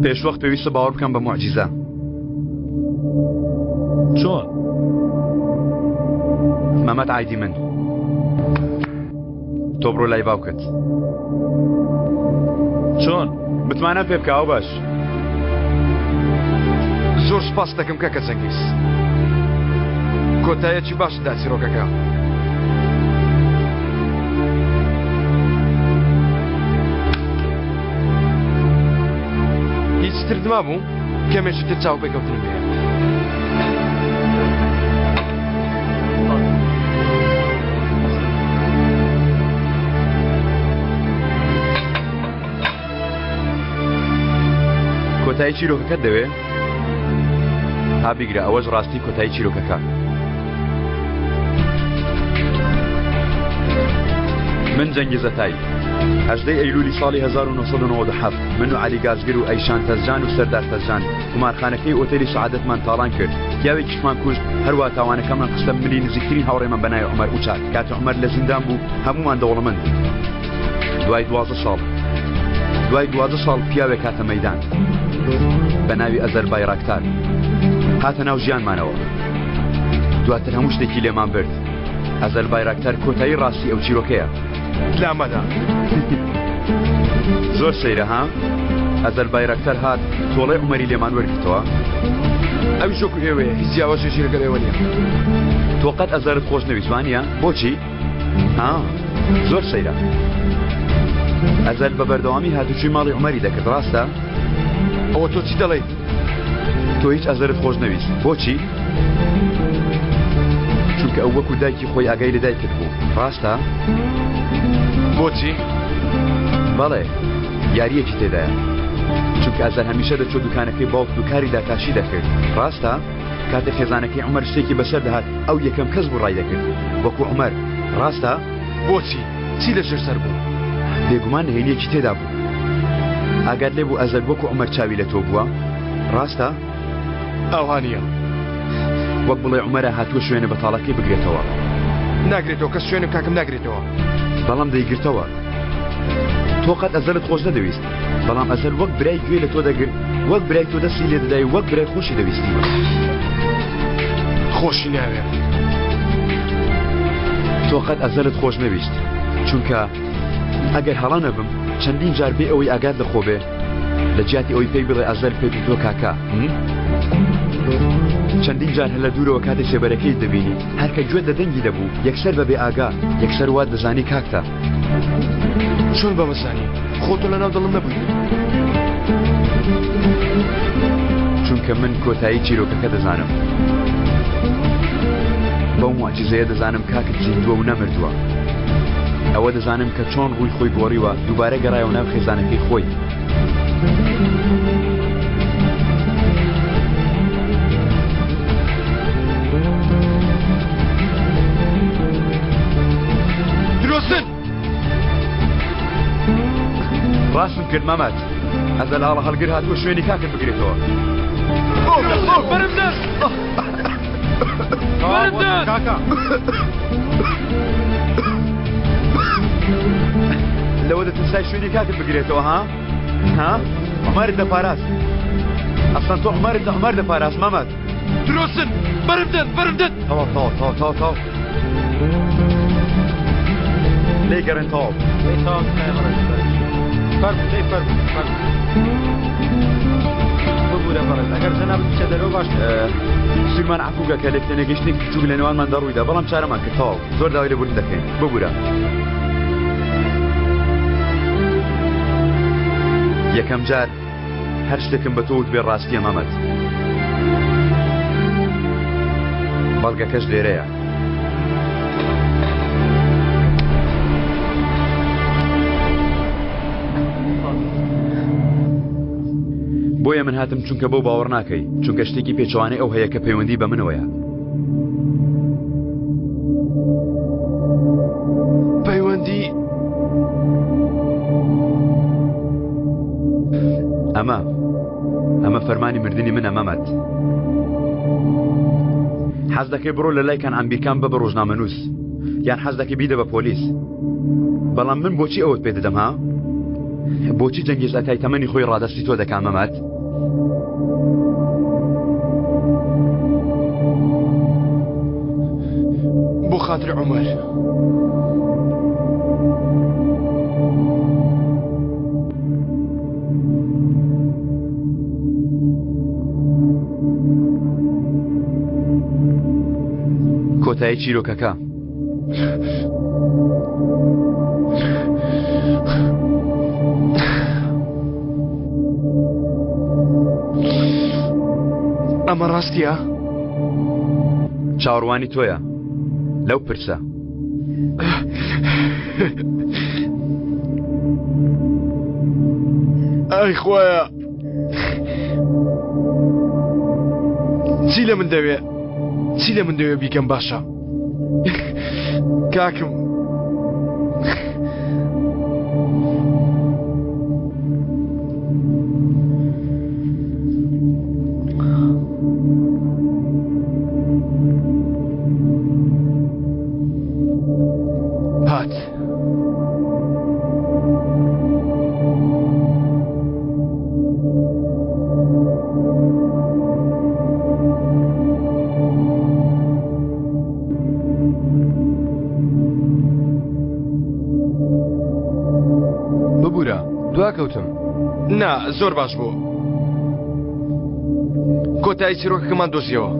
پێشوەخت پێویستە باوەڕ بکەم بە موعجیزە
چۆن؟
مەمەد ئایدی من تۆ بڕۆ لای باوکت
چۆن؟
متمانە پێ بکە ئەو باش
زۆر سپاس دەکەم کاکە جەنگیز کۆتایەکی باش دا چیرۆکەکە هیچ تر مابوو کەمێکی تر چاوپێکەوتنم هەیە.
کۆتایی چیرۆکەکەت دەوێ؟ ها بیگرە ئەوەش ڕاستی کۆتایی چیرۆکەکە. من جەنگیز ئەتای هەژدەی ئەیلولی ساڵی 1997 من و عەلی گازگر و ئەیشان تەزجان و سەردار تەزجان قومارخانەکەی ئۆتێلی سەعادەتمان تاڵان کرد پیاوێکیشمان کوشت هەروا تاوانەکەمان خستە ملی نزیکترین هاوڕێمان بە ناوی عومەر ئوچار کاتێ عومەر لە زیندان بوو هەموومان دەوڵەمەند بووین دوای 12 ساڵ دوای 12 ساڵ پیاوێک هاتە مەیدان بە ناوی ئەزەر بایراکتار هاتە ناو ژیانمانەوە دواتر هەموو شتێکی لێمان برد ئەزەل بایراکتار کۆتایی ڕاستی ئەو چیرۆکەیە.
لامەدە.
زۆر سەیرە ها؟ ئەزەل بایراکتار هات تۆڵەی عومەری لێمان وەرگرتەوە.
ئەویش وەکو ئێوەیە هیچ جیاوازیەکی لەگەڵ ئێوە نییە.
تۆ قەت ئەزەرت خۆش نەویست وانییە؟ بۆچی؟ ها؟ زۆر سەیرە. ئەزەل بە بەردەوامی هاتوچوی ماڵی عومەری دەکرد ڕاستە؟
ئەوە تۆ چی دەڵێیت؟
تۆ هیچ ئەزەرت خۆش نەویست بۆچی؟ چونکە ئەو وەکو دایکی خۆی ئاگای لە دایکت بوو ڕاستە؟
بۆچی؟
بەڵێ یاریەکی تێدایە چونکە ئەزەر هەمیشە دەچۆ دوکانەکەی باوکت و کاری داتاشی دەکرد ڕاستە؟ کاتێ خێزانەکەی عومەر شتێکی بەسەر دەهات ئەو یەکەم کەس بوو ڕای دەکرد وەکو عومەر ڕاستە؟
بۆچی؟ چی لەژێر سەر بوو؟
بێگومان نهێنیەکی تێدا بوو ئاگات لێ بوو ئەزەل وەکو عومەر چاوی لە تۆ بووە ڕاستە؟
ئاوها نییە.
وەک بڵێ عومەرە هاتووە شوێنە بەتاڵەکەی بگرێتەوە.
ناگرێتەوە کەس شوێنم کاکم ناگرێتەوە.
بەڵام دەیگرتەوە. تۆ قەت ئەزەلت خۆش نەدەویست بەڵام ئەزەل وەک برای گوێ لە تۆ دەگرت وەک برای تۆ دەستی لێ دەدای وەک برای خۆشی دەویستی.
خۆشی ناوێ.
تۆ قەت ئەزەلت خۆش نەویست چونکە ئەگەر هەڵە نەبم چەندین جار بێ ئەوەی ئاگات لە خۆ بێ لە جیاتی ئەوەی پێی بڵێ ئەزەل پێت تۆ کاکە چەندین جار هەر لە دوورەوە کاتێ سێبەرەکەیت دەبینی هەرکە گوێت لە دەنگی دەبوو یەکسەر بە بێ ئاگا یەکسەر وات دەزانی کاکتە
چۆن بەمە زانی خۆ تۆ لەناو دڵم نەبووی
چونکە من کۆتایی چیرۆکەکە دەزانم بەو موعجیزەیە دەزانم کاکت زیندووە و نەمردووە ئەوە دەزانم کە چۆن ڕووی خۆی گۆڕیوە دووبارە گەڕایەوە ناو خێزانەکەی خۆی.
درۆزن!
ڕاستم کرد مامەد ئەزەل ئاڵە هەڵگر هاتووە شوێنی کاکت بگرێتەوە.
بەرم دەست! بەرم دەست!
کاکە
لەوە دەترسای شوێنی کاکت بگرێتەوە ها؟ ها؟ عومەرت دەپاراست ئەسڵەن تۆ عومەرت لە عومەر دەپاراست مامەد
درۆزن! بەرم دەست! بەرم دەست!
تەواو تەواو تەواو تەواو تەواو لێی گەڕێن تەواو
دەی تەواو تکایە بەڕێز فەرموو دەی فەرموو فەرموو ببورە بەڕێز ئەگەر جەنابت بچە دەرەوە باشتر
سوورمان عەفوو کە لێک تێنەگەیشتنێکی بچووک لە نێوانماندا ڕوویدا بەڵام چارەمان کرد تەواو زۆر داوای لێبوردن دەکەین ببورە یەکەم جار هەر شتێکم بە تۆ وت بێ ڕاستیە مەمەد بەڵگەکەش لێرەیە بۆیە من هاتم چونکە بەو باوەڕ ناکەی چونکە شتێکی پێچەوانەی ئەو هەیە کە پەیوەندی بە منەوەیە.
پەیوەندی
ئەمە ئەمە فەرمانی مردنی منە مەمەد حەز دەکەی بڕۆ لە لای کەنعان بیرکان بە بە ڕۆژنامەنووس یان حەز دەکەی بیدە بە پۆلیس بەڵام من بۆچی ئەوەت پێ دەدەم ها بۆچی جەنگیز ئەتای تەمەنی خۆی ڕادەستی تۆ دەکا مەمەد
بۆ خاتری عومەر.
کۆتایی چیرۆکەکە.
ئەمە ڕاستیە؟
چاوەڕوانی تۆیە لەو پرسە.
ئای خوایە چی لە من دەوێ چی لە من دەوێ بیکەم باشە کاکم هات.
ببورە دواکەوتم.
نا زۆر باش بوو. کۆتایی چیرۆکەکەمان دۆزیەوە.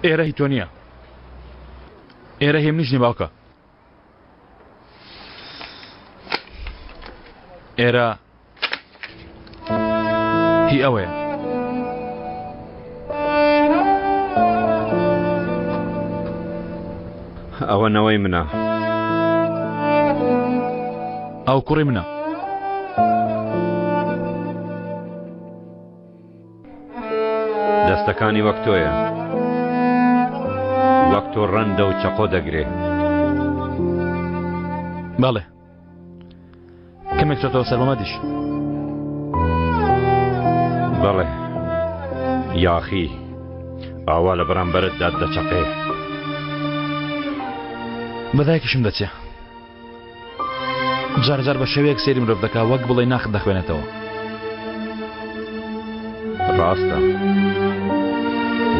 ئێرە هی تۆ نییە ئێرە هی منیش نیە باوکە ئێرە هی ئەوەیە.
ئەوە نەوەی منە.
ئەو کوڕی منە.
دەستەکانی وەک تۆیە. وەک تۆ ڕەندە و چەقۆ دەگرێ.
بەڵێ. کەمێک چۆتەوە سەر مەمەدیش.
بەڵێ یاخی ئاوا لە بەرامبەرتدا دەچەقێ.
بە دایکیشم دەچێ. جار جار بە شێوەیەک سەیری مرۆڤ دەکا وەک بڵێی ناخت دەخوێنێتەوە.
ڕاستە.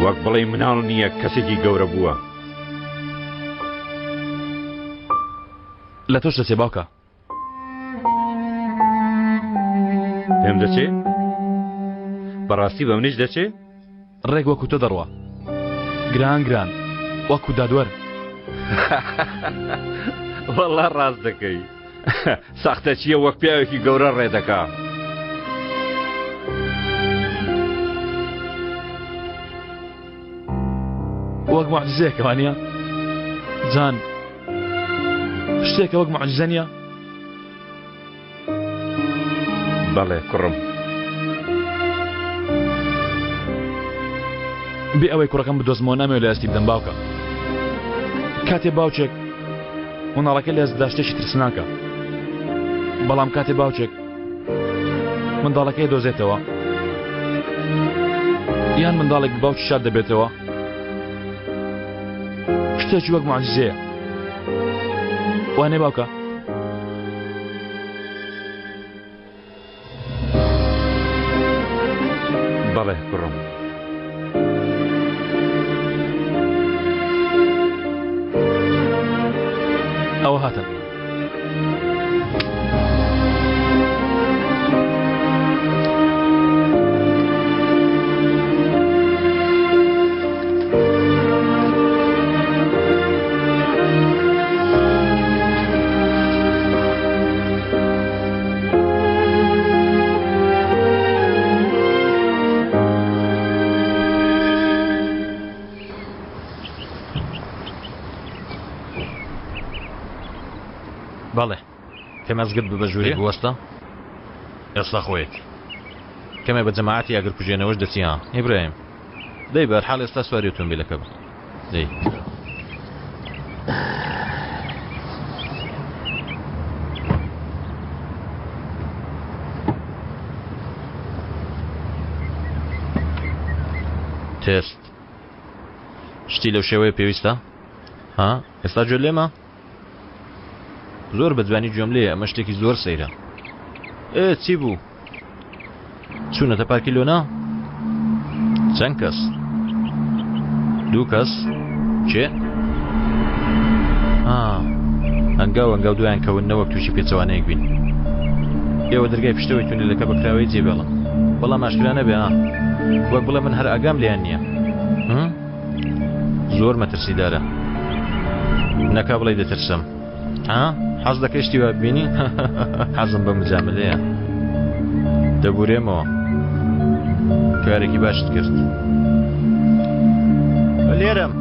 وەک بڵێی مناڵ نییە کەسێکی گەورە بووە.
لە تۆش دەچێ باوکە.
پێم دەچێ؟ بەڕاستی بە منیش دەچێ؟
ڕێک وەکو تۆ دەڕوا. گران گران وەکو دادوەر.
وەڵا ڕاست دەکەی. ساختەچییە وەک پیاوێکی گەورە ڕێ دەکا.
وەک موعجیزەیەکە وانییە؟ جان شتێکە وەک معجزە نییە؟
بەڵێ کوڕم.
بێ ئەوەی کوڕەکەم بدۆزمەوە نامەوێت لە ئەستی بدەم باوکە. کاتێ باوکێک مناڵەکە لە ئەستدا شتێکی ترسناکە. بەڵام کاتێ باوکێک منداڵەکەی دۆزێتەوە یان منداڵێک باوکی شاد دەبێتەوە شتێکی وەک معجزەیە وانێ باوکە؟
بەڵێ کوڕم.
کەم ئەزگرت ببە ژوورێ. دەی بوەستە ئێستا خۆیەتی. کەمێ بە جەماعەتی ئاگرکوژێنەوەش دەچی ها ئیبراهیم. دەی بەرحاڵ ئێستا سواری ئۆتۆمبیلەکە بە. دەی. تێست شتی لەو شێوەیە پێویستە؟ ها ئێستا گوێت لێمە؟ زۆر بە جوانی گوێم لێیە ئەمە شتێکی زۆر سەیرە ئێ چی بوو چوونەتە پارکی لۆنا چەند کەس دوو کەس کێ هەنگاو هەنگاو دوایان کەون نەوەک تووشی پێچەوانەیەک بین ئێوە دەرگای پشتەوەی تونێلەکە بەکراوەی جێبێڵن بەڵام ئاشکرا نەبێ ها وەک بڵێ من هەر ئاگام لێیان نییە زۆر مەترسیدارە نەکا بڵێ دەترسم ها حەز دەکەی شتی وا ببینی حەزم بە مجاملەیە دەبورێمەوە کارێکی باشت کرد لێرەم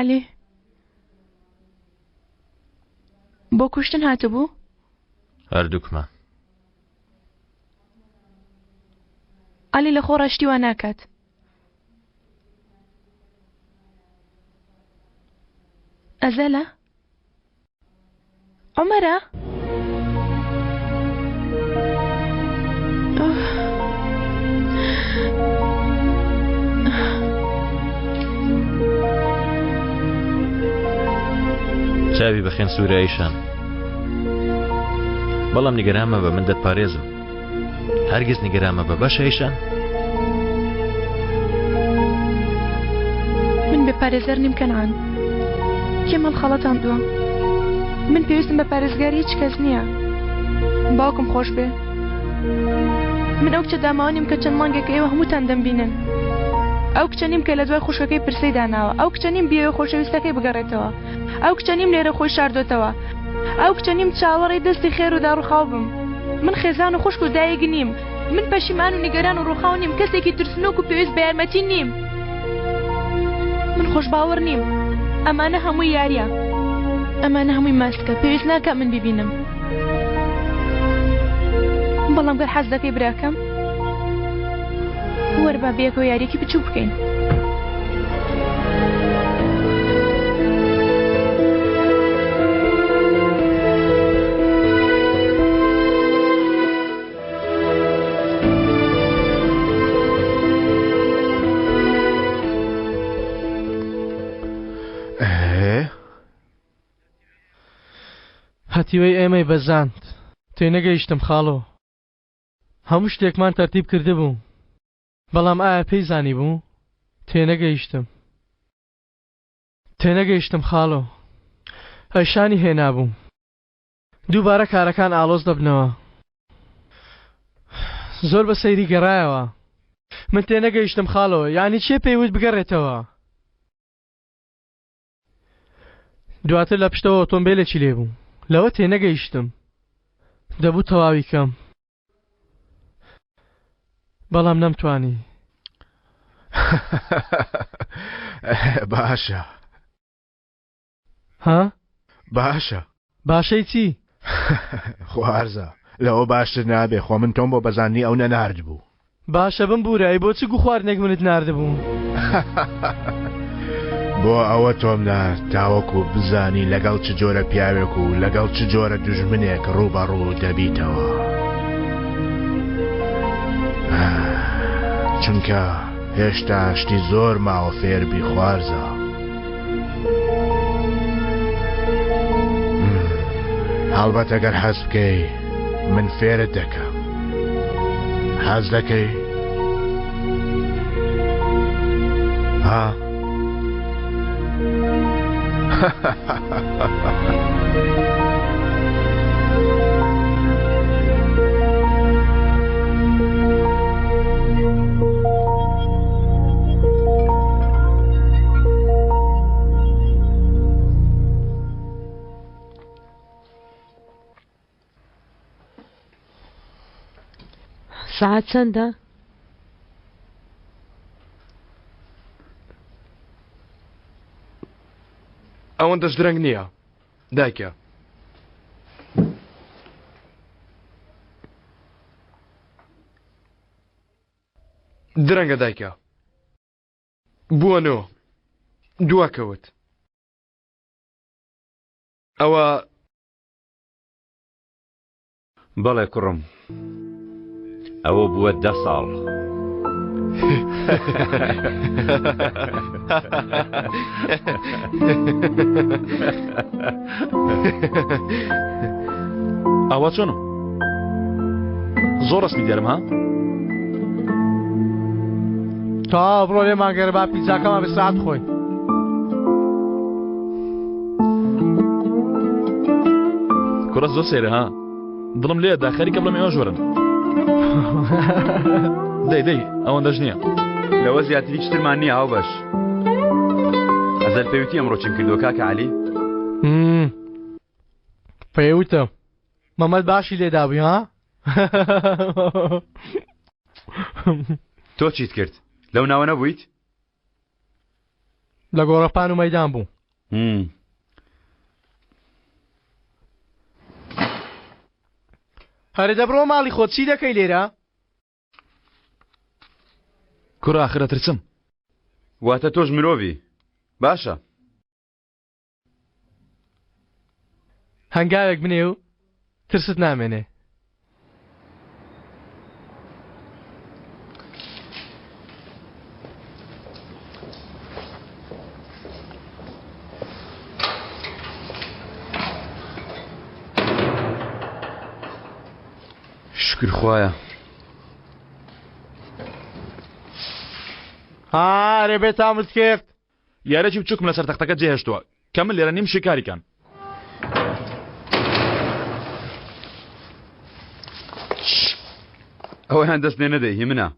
عەلی بۆ کوشتن هاتبوو؟
هەردووکمان.
عەلی لە خۆڕا شتی وا ناکات. ئەزەلە؟ عومەرە؟
چاوی بەخێن سوورە ئەیشان بەڵام نیگەران مەبە من دەتپارێزم هەرگیز نیگەران مەبە باشە ئەیشان
من بێ پارێزەر نیم کەنعان کێم هەڵخەڵەتاندووە من پێویستم بە پارێزگاری هیچ کەس نییە باوکم خۆش بێ من ئەو کچە داماوە نیم کە چەند مانگێکە ئێوە هەمووتان دەمبینن ئەو کچە نیم کە لە دوای خوشکەکەی پرسەی داناوە ئەو کچە نیم بیەوێ خۆشەویستەکەی بگەڕێتەوە ئەو کچە نیم لێرە خۆی شاردۆتەوە ئەو کچە نیم چاوەڕێی دەستی خێر و داڕوخاو بم من خێزان و خوشک و دایک نیم من پەشیمان و نیگەران و ڕووخاو نیم کەسێکی ترسنۆک و پێویست بە یارمەتی نیم من خۆشباوەڕ نیم ئەمانە هەمووی یاریە ئەمانە هەمووی ماسکە پێویست ناکە من ببینم بەڵام گەر حەز دەکەی براکەم وەرە با بەیەکەوە یاریەکی بچووک بکەین.
هەتیوەی ئێمەی بەزاند تێنەگەیشتم خاڵۆ هەموو شتێکمان تەرتیب کردبوو بەڵام ئایا پێی زانیبوو؟ تێنەگەیشتم. تێنەگەیشتم خاڵۆ. ئەیشانی هێنابوو. دووبارە کارەکان ئاڵۆز دەبنەوە. زۆر بە سەیری گەڕایەوە. من تێنەگەیشتم خاڵۆ، یانی کێ پێی وت بگەڕێتەوە؟ دواتر لە پشتەوە ئۆتۆمبێلێکی لێ بوو. لەوە تێنەگەیشتم. دەبوو تەواوی کەم. بەڵام نەمتوانی.
باشە.
ها؟
باشە.
باشەی چی؟
خوارزا لەوە باشتر نابێ خۆ من تۆم بۆ بەزاندنی ئەو نەناردبوو.
باشە بمبورە ئەی بۆ چ گوو خواردنێک منت ناردبوو؟
بۆ ئەوە تۆم نارد تاوەکو بزانی لەگەڵ چ جۆرە پیاوێک و لەگەڵ چ جۆرە دوژمنێک ڕووبەڕوو دەبیتەوە. چونکە. هێشتا شتی زۆر ماوە فێربی خوارزا. هەڵبەت ئەگەر حەز بکەی من فێرت دەکەم. حەز دەکەی؟ ها؟
سەعات چەندە؟
ئەوەندەش درەنگ نییە دایکە. درەنگە دایکە. بووە نۆ. دواکەوت. ئەوە.
بەڵێ کوڕم ئەوە بووە دە ساڵ.
ئاوا چۆنم زۆر ڕسمی دیارم ها
تا بڕۆ لێمان گەرە با پیتزاکەمان بە ساعت خۆین
کوڕە زۆر سەیرە ها دڵم لێ دا خەریکە بڵێم ئێوەش وەرن دەی دەی ئەوەندەش نییە
لەوە زیاتر هیچ ترمان نییە هاوبەش ئەزەل پێوتی ئەمڕۆ چیم کردووە کاکە عەلی
پێوتم مەمەد باشی لێدابووی ها
تۆ چیت کرد لەو ناوە نەبوویت
لە گۆڕەپان و مەدان بوو هەرێ دەبڕۆ ماڵی خۆت چی دەکەی لێرە؟
کوڕە ئاخر ئەترسم.
واتە تۆش مرۆڤی باشە.
هەنگاوێک بنێ و ترست نامێنێ.
شوکر خوایە.
ئارێ بێتامت کرد.
یارێکی بچووکم لەسەر تەختەکە جێهێشتووە کە من لێرە نیم شیکاری کەن.
ئەوەیان دەست لێ نەدەی هی منە.